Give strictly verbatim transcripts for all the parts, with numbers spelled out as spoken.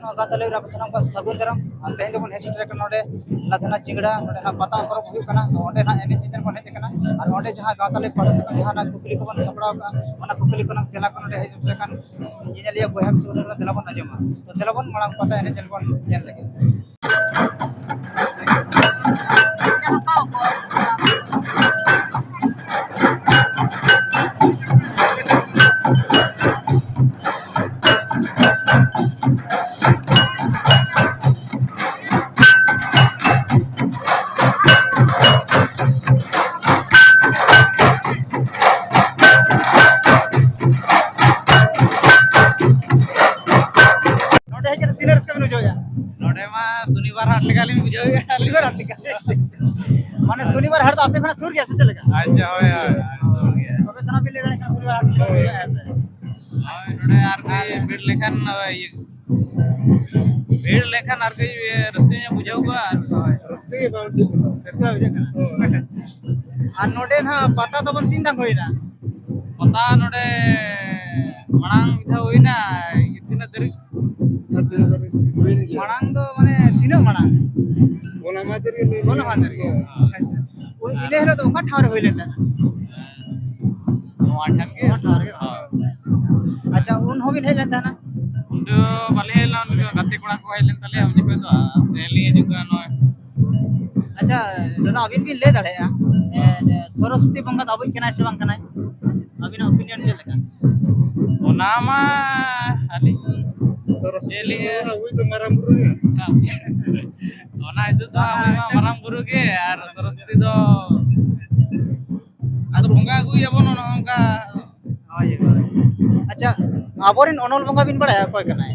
ᱱᱚᱣᱟ ᱜᱟᱶᱛᱟ ᱞᱟᱹᱭ ᱨᱮ ᱟᱯᱮ ᱥᱟᱱᱟᱢ ᱠᱚᱣᱟᱜ ᱥᱟᱹᱜᱩᱱ ᱫᱟᱨᱟᱢ᱾ ᱟᱨ ᱛᱮᱦᱮᱧ ᱫᱚᱵᱚᱱ ᱦᱮᱡ ᱥᱮᱴᱮᱨ ᱟᱠᱟᱱᱟ ᱱᱚᱰᱮ ᱞᱟᱫᱷᱟᱱᱟ ᱪᱤᱝᱲᱟ, ᱱᱚᱰᱮ ᱱᱟᱜ ᱯᱟᱛᱟ ᱯᱚᱨᱚᱵᱽ ᱦᱩᱭᱩᱜ ᱠᱟᱱᱟ᱾ ᱛᱚ ᱚᱸᱰᱮ ᱱᱟᱜ ᱮᱱᱮᱡ ᱧᱮᱧᱮᱞ ᱵᱚᱱ ᱦᱮᱡ ᱟᱠᱟᱱᱟ᱾ ᱟᱨ ᱚᱸᱰᱮ ᱡᱟᱦᱟᱸ ᱜᱟᱶᱛᱟ ᱞᱟᱹᱭ ᱯᱟᱦᱴᱟ ᱥᱮᱫ ᱠᱷᱚᱱ ᱡᱟᱦᱟᱸ ᱱᱟᱜ ᱠᱩᱠᱞᱤ ᱠᱚᱵᱚᱱ ᱥᱟᱯᱲᱟᱣ ᱠᱟᱜᱼᱟ, ᱚᱱᱟ ᱠᱩᱠᱞᱤ ᱠᱚᱨᱮᱱᱟᱜ ᱛᱮᱞᱟ ᱠᱚ ᱱᱚᱰᱮ ᱦᱮᱡ ᱥᱮᱴᱮᱨ ᱟᱠᱟᱱ ᱧᱮᱧᱮᱞᱤᱭᱟᱹ ᱵᱚᱭᱦᱟ ᱢᱤᱥᱤ ᱠᱚᱴᱷᱮᱱ ᱠᱷᱚᱱ ᱛᱮᱞᱟ ᱵᱚᱱ ᱟᱸᱡᱚᱢᱟ᱾ ᱛᱚ ᱫᱮᱞᱟ ᱵᱚᱱ ᱢᱟᱲᱟᱝ ᱯᱟᱛᱟ ᱮᱱᱮᱡ ᱧᱮᱞ ᱵᱚᱱ ᱧᱮᱞ ᱞᱮᱜᱮ᱾ ᱱᱚᱰᱮ ᱦᱮᱡ ᱠᱟᱛᱮ ᱛᱤᱱᱟᱹᱜ ᱨᱟᱹᱥᱠᱟᱹ ᱵᱮᱱ ᱵᱩᱡᱷᱟᱹᱣᱮᱫᱼᱟ? ᱱᱚᱰᱮ ᱢᱟ ᱥᱚᱱᱤᱵᱟᱨ ᱦᱟᱴ ᱞᱮᱠᱟ ᱞᱤᱧ ᱵᱩᱡᱷᱟᱹᱣᱮᱫᱼᱟ᱾ ᱥᱚᱱᱤᱵᱟᱨ ᱦᱟᱴ ᱞᱮᱠᱟ? ᱢᱟᱱᱮ ᱥᱚᱱᱤᱵᱟᱨ ᱦᱟᱴ ᱫᱚ ᱟᱯᱮ ᱠᱷᱚᱱᱟᱜ ᱥᱩᱨ ᱜᱮᱭᱟ ᱥᱮ ᱪᱮᱫ ᱞᱮᱠᱟ? ᱟᱪᱪᱷᱟ, ᱦᱳᱭ, ᱦᱳᱭ, ᱦᱳᱭ, ᱥᱩᱨ ᱜᱮᱭᱟ᱾ ᱛᱚᱵᱮ ᱥᱟᱱᱟᱢ ᱵᱤᱱ ᱞᱟᱹᱭ ᱫᱟᱲᱮᱭᱟᱜ ᱠᱟᱱᱟ ᱥᱚᱱᱤᱵᱟᱨ ᱦᱟᱴ ᱞᱮᱠᱟ ᱵᱩᱡᱷᱟᱹᱣᱮᱫᱼᱟ ᱥᱮ? ᱦᱳᱭ, ᱱᱚᱰᱮ ᱟᱨᱠᱤ ᱵᱷᱤᱲ ᱞᱮᱠᱷᱟᱱ, ᱤᱭᱟᱹ, ᱵᱷᱤᱲ ᱞᱮᱱᱠᱷᱟᱱ ᱟᱨᱠᱤ ᱨᱟᱹᱥᱠᱟᱹ ᱧᱚᱜ ᱵᱩᱡᱷᱟᱹᱣ ᱠᱚᱜᱼᱟ᱾ ᱨᱟᱹᱥᱠᱟᱹ ᱜᱮ ᱵᱟᱝ ᱵᱩᱡᱷᱟᱹᱜ ᱠᱟᱱᱟ᱾ ᱨᱟᱹᱥᱠᱟᱹ ᱵᱩᱡᱷᱟᱹᱜ ᱠᱟᱱᱟ᱾ ᱦᱳᱭ᱾ ᱟᱨ ᱱᱚᱰᱮ ᱱᱟᱦᱟᱜ ᱯᱟᱛᱟ ᱛᱟᱵᱚᱱ ᱛᱤᱱ ᱫᱷᱟᱣ ᱦᱩᱭᱱᱟ? ᱯᱟᱛᱟ ᱱᱚᱰᱮ ᱢᱟᱲᱟᱝ ᱢᱤᱫ ᱫᱷᱟᱣ ᱦᱩᱭᱱᱟ, ᱛᱤᱱᱟᱹᱜ ᱛᱟᱹᱨᱤᱠᱷ? ᱟᱨ ᱛᱤᱱᱟᱹᱜ ᱛᱟᱹᱨᱤᱠᱷ ᱦᱩᱭᱮᱱ ᱜᱮᱭᱟ? ᱢᱟᱲᱟᱝ ᱫᱚ ᱢᱟᱱᱮ ᱛᱤᱱᱟᱹᱜ ᱢᱟᱲᱟᱝ? ᱦᱚᱞᱟ ᱢᱟᱦᱫᱮᱨ ᱜᱮ ᱞᱟᱹᱭ ᱦᱚᱞᱟ ᱢᱟᱦᱫᱮᱨ ᱜᱮ᱾ ᱦᱳᱭ᱾ ᱟᱪᱪᱷᱟ᱾ ᱩᱱ, ᱤᱱᱟᱹ ᱦᱤᱞᱳᱜ ᱫᱚ ᱚᱠᱟ ᱴᱷᱟᱶ ᱨᱮ ᱦᱩᱭ ᱞᱮᱱ ᱛᱟᱦᱮᱱᱟ? ᱱᱚᱣᱟ ᱴᱷᱮᱱ ᱜᱮ᱾ ᱱᱚᱣᱟ ᱴᱷᱟᱶ ᱨᱮᱜᱮ? ᱦᱳᱭ᱾ ᱟᱪᱪᱷᱟ, ᱩᱱ ᱦᱚᱸᱵᱤᱱ ᱦᱮᱡ ᱞᱮᱱ ᱛᱟᱦᱮᱱᱟ? ᱩᱱ ᱫᱚ ᱵᱟᱞᱮ ᱦᱮᱡ ᱞᱮᱱᱟ, ᱩᱱ ᱡᱚᱠᱷᱚᱱ ᱜᱟᱛᱮ ᱠᱚᱲᱟ ᱠᱚ ᱦᱮᱡ ᱞᱮᱱ ᱛᱟᱞᱮᱭᱟ, ᱩᱱ ᱡᱚᱠᱷᱚᱱ ᱫᱚ᱾ ᱟᱨ ᱛᱮᱦᱮᱧ ᱞᱤᱧ ᱦᱤᱡᱩᱜ ᱠᱟᱱᱟ ᱱᱚᱜᱼᱚᱭ᱾ ᱟᱪᱪᱷᱟ ᱫᱟᱫᱟ, ᱟᱹᱵᱤᱱ ᱵᱤᱱ ᱞᱟᱹᱭ ᱫᱟᱲᱮᱭᱟᱜᱼᱟ, ᱮ, ᱥᱚᱨᱚᱥᱚᱛᱤ ᱵᱚᱸᱜᱟ ᱫᱚ ᱟᱵᱚᱭᱤᱡ ᱠᱟᱱᱟᱭ ᱥᱮ ᱵᱟᱝ ᱠᱟᱱᱟᱭ? ᱟᱹᱵᱤᱱᱟᱜ opinion ᱪᱮᱫ ᱞᱮᱠᱟ? ᱚᱱᱟ ᱢᱟ ᱟᱹᱞᱤᱧ ᱥᱚᱨᱚᱥᱚᱛᱤ ᱪᱮᱫ ᱞᱤᱧ ᱵᱚᱸᱜᱟ ᱫᱚ ᱟᱵᱚᱭᱤᱡ ᱫᱚ ᱢᱟᱨᱟᱝ ᱵᱩᱨᱩ ᱜᱮ᱾ ᱚᱱᱟ ᱦᱤᱥᱟᱹᱵ ᱫᱚ ᱟᱵᱚᱭᱤᱡ ᱢᱟ ᱢᱟᱨᱟᱝ ᱵᱩᱨᱩ ᱜᱮ, ᱟᱨ ᱥᱚᱨᱚᱥᱚᱛᱤ ᱫᱚ ᱟᱫᱚ ᱵᱚᱸᱜᱟ ᱟᱹᱜᱩᱭᱟᱵᱚᱱ ᱚᱱᱮ ᱚᱱᱠᱟ᱾ ᱦᱳᱭ, ᱦᱳᱭ᱾ ᱟᱪᱪᱷᱟ, ᱟᱵᱚᱨᱮᱱ ᱚᱱᱚᱞ ᱵᱚᱸᱜᱟ ᱵᱤᱱ ᱵᱟᱲᱟᱭᱟ ᱚᱠᱚᱭ ᱠᱟᱱᱟᱭ?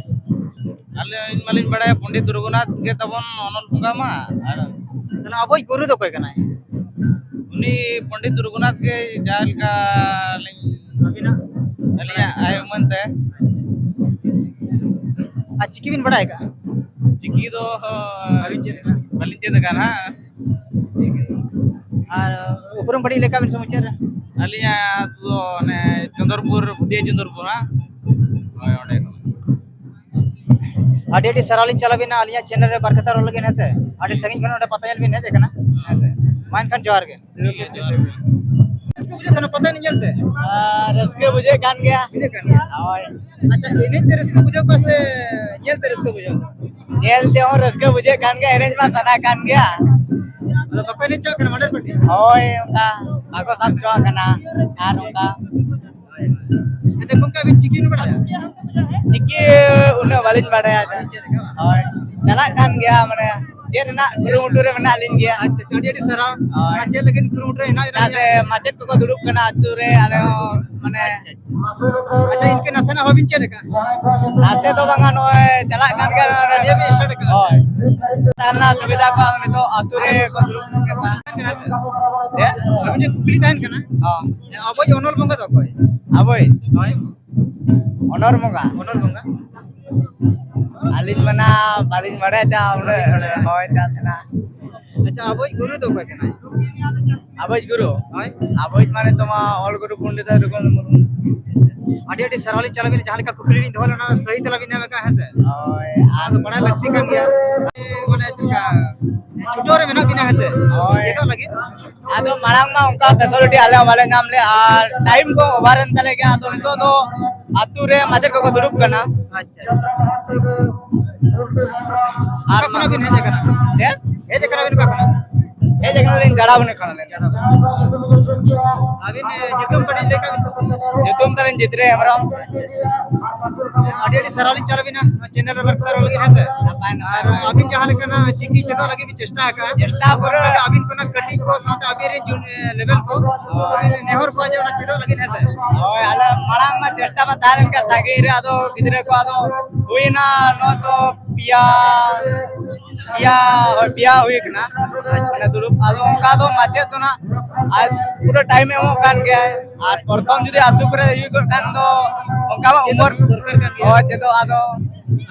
ᱟᱹᱞᱤᱧ ᱢᱟᱞᱤᱧ ᱵᱟᱲᱟᱭᱟ ᱯᱚᱱᱰᱤᱛ ᱨᱚᱜᱷᱩᱱᱟᱛᱷ ᱜᱮ ᱛᱟᱵᱚᱱ ᱚᱱᱚᱞ ᱵᱚᱸᱜᱟ ᱢᱟ᱾ ᱟᱨ ᱛᱟᱦᱞᱮ ᱟᱵᱚᱭᱤᱡ ᱜᱩᱨᱩ ᱫᱚ ᱚᱠᱚᱭ ᱠᱟᱱᱟᱭ? ᱩᱱᱤ ᱯᱚᱱᱰᱤᱛ ᱨᱚᱜᱷᱩᱱᱟᱛᱷ ᱜᱮ ᱡᱟᱦᱟᱸ ᱞᱮᱠᱟ ᱞᱤᱧ ᱟᱹᱵᱤᱱᱟᱜ? ᱟᱹᱞᱤᱧᱟᱜ ᱟᱭ ᱩᱢᱟᱹᱱ ᱛᱮ᱾ ᱟᱨ ᱪᱤᱠᱤ ᱵᱤᱱ ᱵᱟᱲᱟᱭ ᱟᱠᱟᱫᱼᱟ? ᱪᱤᱠᱤ ᱫᱚ ᱵᱟᱹᱞᱤᱧ ᱪᱮᱫ ᱟᱠᱟᱫᱼᱟ᱾ ᱵᱟᱹᱞᱤᱧ ᱪᱮᱫ ᱟᱠᱟᱫᱼᱟ ᱱᱟᱦᱟᱜ᱾ ᱟᱨ ᱩᱯᱨᱩᱢ ᱠᱟᱹᱴᱤᱡ ᱞᱟᱹᱭ ᱠᱟᱜ ᱵᱤᱱ ᱥᱮ ᱢᱩᱪᱟᱹᱫ ᱨᱮ᱾ ᱟᱹᱞᱤᱧᱟᱜ ᱟᱹᱛᱩ ᱫᱚ ᱚᱱᱮ ᱪᱚᱸᱫᱚᱨᱯᱩᱨ, ᱵᱷᱩᱛᱤᱭᱟ ᱪᱚᱸᱫᱚᱨᱯᱩᱨ, ᱦᱟᱸ? ᱦᱳᱭ, ᱚᱸᱰᱮ ᱠᱷᱚᱱ᱾ ᱟᱹᱰᱤ ᱟᱹᱰᱤ ᱥᱟᱨᱦᱟᱣ ᱞᱤᱧ ᱪᱟᱞ ᱟᱵᱤᱱᱟ ᱟᱹᱞᱤᱧᱟᱜ ᱪᱮᱱᱮᱞ ᱨᱮ ᱵᱟᱨ ᱠᱟᱛᱷᱟ ᱨᱚᱲ ᱞᱟᱹᱜᱤᱫ, ᱦᱮᱸ ᱥᱮ᱾ ᱟᱹᱰᱤ ᱥᱟᱺᱜᱤᱧ ᱠᱷᱚᱱ ᱱᱚᱰᱮ ᱯᱟᱛᱟ ᱧᱮᱞ ᱵᱤᱱ ᱦᱮᱡ ᱟᱠᱟᱱᱟ, ᱦᱮᱸ ᱥᱮ᱾ ᱢᱟ ᱮᱱᱠᱷᱟᱱ ᱡᱚᱦᱟᱨ ᱜᱮ᱾ ᱨᱟᱹᱥᱠᱟᱹ ᱵᱩᱡᱷᱟᱹᱜ ᱠᱟᱱᱟ ᱯᱟᱛᱟ ᱮᱱᱮᱡ ᱧᱮᱞ ᱛᱮ? ᱟᱨ ᱨᱟᱹᱥᱠᱟᱹ ᱵᱩᱡᱷᱟᱹᱜ ᱠᱟᱱ ᱜᱮᱭᱟ᱾ ᱵᱩᱡᱷᱟᱹᱜ ᱠᱟᱱ ᱜᱮᱭᱟ᱾ ᱦᱳᱭ᱾ ᱟᱪᱪᱷᱟ, ᱮᱱᱮᱡ ᱛᱮ ᱨᱟᱹᱥᱠᱟᱹ ᱵᱩᱡᱷᱟᱹᱜ ᱠᱟᱱᱟ ᱥᱮ ᱧᱮᱞ ᱛᱮ ᱨᱟᱹᱥᱠᱟᱹ ᱵᱩᱡᱷᱟᱹᱜ ᱠᱟᱱᱟ? ᱧᱮᱞ ᱛᱮᱦᱚᱸ ᱨᱟᱹᱥᱠᱟᱹ ᱵᱩᱡᱷᱟᱹᱜ ᱠᱟᱱ ᱜᱮᱭᱟ, ᱮᱱᱮᱡ ᱢᱟ ᱥᱟᱱᱟ ᱠᱟᱱ ᱜᱮᱭᱟ᱾ ᱟᱫᱚ ᱵᱟᱠᱚ ᱮᱱᱮᱡ ᱦᱚᱪᱚᱣᱟᱜ ᱠᱟᱱᱟ ᱢᱟᱰᱮᱨ ᱯᱟᱹᱴᱤ? ᱦᱳᱭ, ᱚᱱᱠᱟ ᱵᱟᱠᱚ ᱥᱟᱵ ᱦᱚᱪᱚᱣᱟᱜ ᱠᱟᱱᱟ᱾ ᱟᱨ ᱚᱱᱠᱟ ᱦᱳᱭ, ᱦᱳᱭ᱾ ᱟᱪᱪᱷᱟ, ᱜᱚᱢᱠᱮ, ᱟᱹᱵᱤᱱ ᱪᱤᱠᱤ ᱵᱤᱱ ᱵᱟᱲᱟᱭᱟ? ᱪᱤᱠᱤ ᱩᱱᱟᱹᱜ ᱵᱟᱹᱞᱤᱧ ᱵᱟᱲᱟᱭᱟ᱾ ᱦᱳᱭ, ᱪᱟᱞᱟᱜ ᱠᱟᱱ ᱜᱮᱭᱟ, ᱢᱟᱱᱮ, ᱪᱮᱫ ᱨᱮᱱᱟᱜ ᱠᱩᱨᱩᱢᱩᱴᱩ ᱨᱮ ᱢᱮᱱᱟᱜ ᱞᱤᱧ ᱜᱮᱭᱟ᱾ ᱟᱪᱪᱷᱟ, ᱟᱹᱰᱤ ᱟᱹᱰᱤ ᱥᱟᱨᱦᱟᱣ᱾ ᱦᱳᱭ᱾ ᱚᱱᱟ ᱪᱮᱫ ᱞᱟᱹᱜᱤᱫ ᱠᱩᱨᱩᱢᱩᱴᱩ ᱨᱮ ᱦᱮᱱᱟᱜ ᱵᱤᱱᱟ? ᱪᱮᱫᱟᱜ ᱥᱮ ᱢᱟᱪᱮᱫ ᱠᱚᱠᱚ ᱫᱩᱲᱩᱵ ᱠᱟᱱᱟ ᱟᱹᱛᱩ ᱨᱮ, ᱟᱞᱮ ᱦᱚᱸ, ᱢᱟᱱᱮ, ᱟᱪᱪᱷᱟ, ᱟᱪᱪᱷᱟ᱾ ᱟᱪᱪᱷᱟ, ᱤᱱᱠᱟᱹ ᱱᱟᱥᱮᱱᱟᱜ ᱵᱟᱵᱤᱱ ᱪᱮᱫ ᱟᱠᱟᱫᱼᱟ? ᱱᱟᱥᱮ ᱫᱚ ᱵᱟᱝᱟ, ᱱᱚᱜᱼᱚᱭ ᱪᱟᱞᱟᱜ ᱠᱟᱱ ᱜᱮᱭᱟ, ᱱᱚᱰᱮ᱾ ᱱᱤᱭᱟᱹ ᱵᱤᱱ start ᱟᱠᱟᱫᱼᱟ? ᱦᱳᱭ᱾ ᱛᱟᱦᱮᱱᱟ ᱥᱩᱵᱤᱫᱷᱟ ᱠᱚ ᱱᱤᱛᱚᱜ ᱟᱹᱛᱩ ᱨᱮ ᱠᱚ ᱫᱩᱲᱩᱵ ᱠᱟᱱᱟ᱾ ᱛᱟᱦᱮᱱ ᱠᱟᱱᱟ ᱥᱮ? ᱪᱮᱫ? ᱟᱹᱵᱤᱱ ᱴᱷᱮᱱ ᱠᱩᱠᱞᱤ ᱛᱟᱦᱮᱱ ᱠᱟᱱᱟ᱾ ᱦᱚᱸ᱾ ᱟᱵᱚᱭᱤᱡ ᱚᱱᱚᱞ ᱵᱚᱸᱜᱟ ᱫᱚ ᱚᱠᱚᱭ? ᱟᱵᱚᱭᱤᱡ? ᱦᱳᱭ᱾ ᱚᱱᱚᱞ ᱵᱚᱸᱜᱟ? ᱚᱱᱚᱞ ᱵᱚᱸᱜᱟ᱾ ᱟᱹᱞᱤᱧ ᱢᱟ ᱱᱟ ᱵᱟᱹᱞᱤᱧ ᱵᱟᱲᱟᱭᱟ, ᱪᱟ ᱩᱱᱟᱹᱜ, ᱦᱳᱭ, ᱪᱟ ᱥᱮᱱᱟ᱾ ᱟᱪᱪᱷᱟ, ᱟᱵᱚᱭᱤᱡ ᱜᱩᱨᱩ ᱫᱚ ᱚᱠᱚᱭ ᱠᱟᱱᱟᱭ? ᱟᱵᱚᱭᱤᱡ ᱜᱩᱨᱩ? ᱦᱳᱭ᱾ ᱟᱵᱚᱭᱤᱡ ᱢᱟᱱᱮ ᱛᱚᱢᱟ ᱚᱞ ᱜᱩᱨᱩ ᱯᱚᱱᱰᱤᱛ ᱨᱚᱜᱷᱩᱱᱟᱛᱷ ᱢᱩᱨᱢᱩ᱾ ᱟᱹᱰᱤ ᱟᱹᱰᱤ ᱥᱟᱨᱦᱟᱣ ᱞᱤᱧ ᱪᱟᱞ ᱟᱵᱤᱱᱟ, ᱡᱟᱦᱟᱸ ᱞᱮᱠᱟ ᱠᱩᱠᱞᱤ ᱞᱤᱧ ᱫᱚᱦᱚ ᱞᱮᱫᱟ, ᱚᱱᱟ ᱥᱟᱹᱦᱤ ᱛᱮᱞᱟ ᱵᱤᱱ ᱮᱢ ᱟᱠᱟᱫᱼᱟ, ᱦᱮᱸ ᱥᱮ? ᱦᱳᱭ, ᱟᱨ ᱟᱫᱚ ᱵᱟᱲᱟᱭ ᱞᱟᱹᱠᱛᱤ ᱠᱟᱱ ᱜᱮᱭᱟ, ᱢᱟᱱᱮ ᱪᱮᱫ ᱞᱮᱠᱟ ᱪᱷᱩᱴᱟᱹᱣ ᱨᱮ ᱢᱮᱱᱟᱜ ᱵᱤᱱᱟ, ᱦᱮᱸ ᱥᱮ? ᱦᱳᱭ᱾ ᱪᱮᱫᱚᱜ ᱞᱟᱹᱜᱤᱫ? ᱟᱫᱚ ᱢᱟᱲᱟᱝ ᱢᱟ ᱚᱱᱠᱟ facility ᱟᱞᱮ ᱦᱚᱸ ᱵᱟᱞᱮ ᱧᱟᱢ ᱞᱮᱫᱼᱟ, ᱟᱨ time ᱠᱚ over ᱮᱱ ᱛᱟᱞᱮ ᱜᱮᱭᱟ᱾ ᱟᱫᱚ ᱱᱤᱛᱚᱜ ᱫᱚ ᱟᱹᱛᱩ ᱨᱮ ᱢᱟᱪᱮᱫ ᱠᱚᱠᱚ ᱫᱩᱲᱩᱵ ᱠᱟᱱᱟ᱾ ᱟᱪᱪᱷᱟ᱾ ᱟᱨ ᱚᱠᱟ ᱠᱷᱚᱱᱟᱜ ᱵᱤᱱ ᱦᱮᱡ ᱟᱠᱟᱱᱟ? ᱪᱮᱫ? ᱦᱮᱡ ᱟᱠᱟᱱᱟ ᱵᱤᱱ ᱚᱠᱟ ᱠᱷᱚᱱᱟᱜ? ᱦᱮᱡ ᱟᱠᱟᱱᱟᱞᱤᱧ ᱡᱟᱲᱟᱣᱱᱤ ᱠᱷᱚᱱᱟᱜ ᱞᱤᱧ᱾ ᱟᱹᱵᱤᱱ, ᱮ, ᱧᱩᱛᱩᱢ ᱠᱟᱹᱴᱤᱡ ᱞᱟᱹᱭ ᱠᱟᱜ ᱵᱤᱱ᱾ ᱧᱩᱛᱩᱢ ᱛᱟᱹᱞᱤᱧ ᱡᱤᱛᱨᱟᱹᱭ ᱦᱮᱢᱵᱨᱚᱢ᱾ ᱟᱹᱰᱤ ᱟᱹᱰᱤ ᱥᱟᱨᱦᱟᱣ ᱞᱤᱧ ᱪᱟᱞ ᱟᱵᱤᱱᱟ ᱱᱚᱣᱟ channel ᱨᱮ ᱵᱟᱨ ᱠᱟᱛᱷᱟ ᱨᱚᱲ ᱞᱟᱹᱜᱤᱫ, ᱦᱮᱸ ᱥᱮ? ᱱᱟᱯᱟᱭ, ᱱᱟᱯᱟᱭ᱾ ᱟᱨ ᱟᱹᱵᱤᱱ ᱡᱟᱦᱟᱸ ᱞᱮᱠᱟᱱᱟᱜ ᱪᱤᱠᱤ ᱪᱮᱫᱚᱜ ᱞᱟᱹᱜᱤᱫ ᱵᱤᱱ ᱪᱮᱥᱴᱟ ᱟᱠᱟᱫᱼᱟ, ᱪᱮᱥᱴᱟ ᱯᱩᱨᱟᱹ᱾ ᱟᱹᱵᱤᱱ ᱠᱷᱚᱱᱟᱜ ᱠᱟᱹᱴᱤᱡ ᱠᱚ ᱥᱟᱶᱛᱮ ᱟᱹᱵᱤᱱ ᱨᱮᱱ ᱡᱩᱱ-, ᱮ, level ᱠᱚ, ᱦᱳᱭ᱾ ᱟᱹᱵᱤᱱ ᱱᱮᱦᱚᱨ ᱠᱚᱣᱟ ᱡᱮ ᱚᱱᱟ ᱪᱮᱫᱚᱜ ᱞᱟᱹᱜᱤᱫ, ᱦᱮᱸ ᱥᱮ? ᱦᱳᱭ, ᱟᱞᱮ ᱢᱟᱲᱟᱝ ᱢᱟ ᱪᱮᱥᱴᱟ ᱢᱟ ᱛᱟᱦᱮᱸ ᱞᱮᱱ ᱜᱮ ᱥᱟᱺᱜᱤᱧ ᱨᱮ, ᱟᱫᱚ ᱜᱤᱫᱽᱨᱟᱹ ᱠᱚ ᱟᱫᱚ ᱦᱩᱭᱱᱟ ᱱᱚᱣᱟ ᱫᱚ ᱯᱮᱭᱟ, ᱯᱮᱭᱟ, ᱦᱳᱭ, ᱯᱮᱭᱟ ᱦᱩᱭ ᱠᱟᱱᱟ᱾ ᱢᱟᱱᱮ ᱫᱩᱲᱩᱵ, ᱟᱫᱚ ᱚᱱᱠᱟ ᱫᱚ ᱢᱟᱪᱮᱫ ᱫᱚ ᱱᱟᱜ ᱟᱡ ᱯᱩᱨᱟᱹ time ᱮ ᱮᱢᱚᱜ ᱠᱟᱱ ᱜᱮᱭᱟᱭ᱾ ᱟᱨ ᱯᱨᱚᱛᱷᱚᱢ ᱡᱩᱫᱤ ᱟᱹᱛᱩ ᱠᱚᱨᱮ ᱦᱩᱭ ᱠᱚᱜ ᱠᱷᱟᱱ ᱫᱚ ᱚᱱᱠᱟ ᱢᱟ ᱪᱮᱫᱚᱜ ᱩᱢᱮᱨ ᱫᱚᱨᱠᱟᱨ ᱠᱟᱱ ᱜᱮᱭᱟ᱾ ᱦᱳᱭ, ᱪᱮᱫᱚᱜ ᱟᱫᱚ᱾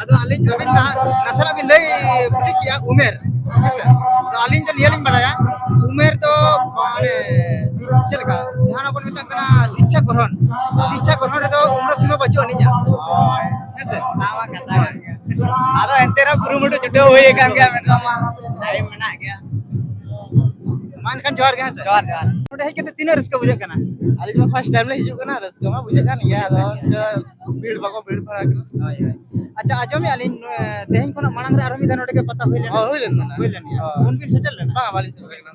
ᱟᱫᱚ ᱟᱹᱞᱤᱧ, ᱟᱹᱵᱤᱱ ᱱᱟᱦᱟᱜ ᱱᱟᱥᱮᱱᱟᱜ ᱵᱤᱱ ᱞᱟᱹᱭ ᱵᱩᱡᱷᱟᱹᱣ ᱠᱮᱜᱼᱟ ᱩᱢᱮᱨ, ᱦᱮᱸ ᱥᱮ? ᱟᱫᱚ ᱟᱹᱞᱤᱧ ᱫᱚ ᱱᱤᱭᱟᱹ ᱞᱤᱧ ᱵᱟᱲᱟᱭᱟ, ᱩᱢᱮᱨ ᱫᱚ ᱢᱟᱱᱮ ᱪᱮᱫ ᱞᱮᱠᱟ? ᱡᱟᱦᱟᱸ ᱵᱚᱱ ᱢᱮᱛᱟᱜ ᱠᱟᱱᱟ ᱥᱤᱪᱪᱷᱟ ᱜᱨᱚᱦᱚᱱ, ᱥᱤᱪᱪᱷᱟ ᱜᱨᱚᱦᱚᱱ ᱨᱮᱫᱚ ᱩᱢᱮᱨ ᱥᱤᱢᱟᱹ ᱵᱟᱹᱪᱩᱜ ᱟᱹᱱᱤᱡᱼᱟ᱾ ᱦᱳᱭ᱾ ᱦᱮᱸ ᱥᱮ? ᱚᱱᱟ ᱢᱟ ᱠᱟᱛᱷᱟ ᱠᱟᱱ ᱜᱮᱭᱟ᱾ ᱟᱫᱚ ᱮᱱᱛᱮ ᱨᱮᱦᱚᱸ ᱠᱩᱨᱩᱢᱩᱴᱩ ᱪᱷᱩᱴᱟᱹᱣ ᱦᱩᱭ ᱟᱠᱟᱱ ᱜᱮᱭᱟ, ᱢᱮᱱᱠᱷᱟᱱ ᱢᱟ ᱴᱟᱭᱤᱢ ᱢᱮᱱᱟᱜ ᱜᱮᱭᱟ᱾ ᱢᱟ ᱮᱱᱠᱷᱟᱱ ᱡᱚᱦᱟᱨ ᱜᱮ, ᱦᱮᱸ ᱥᱮ? ᱡᱚᱦᱟᱨ, ᱡᱚᱦᱟᱨ᱾ ᱱᱚᱰᱮ ᱦᱮᱡ ᱠᱟᱛᱮ ᱛᱤᱱᱟᱹᱜ ᱨᱟᱹᱥᱠᱟᱹ ᱵᱩᱡᱷᱟᱹᱜ ᱠᱟᱱᱟ? ᱟᱹᱞᱤᱧ ᱢᱟ ᱯᱷᱟᱥᱴ ᱴᱟᱭᱤᱢ ᱞᱮ ᱦᱤᱡᱩᱜ ᱠᱟᱱᱟ, ᱨᱟᱹᱥᱠᱟᱹ ᱢᱟ ᱵᱩᱡᱷᱟᱹᱜ ᱠᱟᱱ ᱜᱮᱭᱟ, ᱟᱫᱚ ᱤᱱᱠᱟᱹ ᱵᱷᱤᱲ ᱵᱟᱠᱚ ᱵᱷᱤᱲ ᱵᱷᱟᱲᱟ ᱠᱟᱱᱟ᱾ ᱦᱳᱭ, ᱦᱳᱭ᱾ ᱟᱪᱪᱷᱟ, ᱟᱸᱡᱚᱢᱮᱫᱼᱟ ᱞᱤᱧ, ᱱᱚᱣᱟ ᱛᱮᱦᱮᱧ ᱠᱷᱚᱱᱟᱜ ᱢᱟᱲᱟᱝ ᱨᱮ ᱟᱨᱦᱚᱸ ᱢᱤᱫ ᱫᱷᱟᱣ ᱱᱚᱰᱮ ᱜᱮ ᱯᱟᱛᱟ ᱦᱩᱭ ᱞᱮᱱᱟ? ᱦᱳᱭ, ᱦᱩᱭ ᱞᱮᱱ ᱜᱮᱭᱟ᱾ ᱦᱩᱭ ᱞᱮᱱ ᱜᱮᱭᱟ᱾ ᱦᱳᱭ᱾ ᱩᱱ ᱵᱤᱱ ᱥᱮᱴᱮᱨ ᱞᱮᱱᱟ? ᱵᱟᱝ, ᱵᱟᱹᱞᱤᱧ ᱥᱮᱴᱮᱨ ᱞᱮᱱᱟ᱾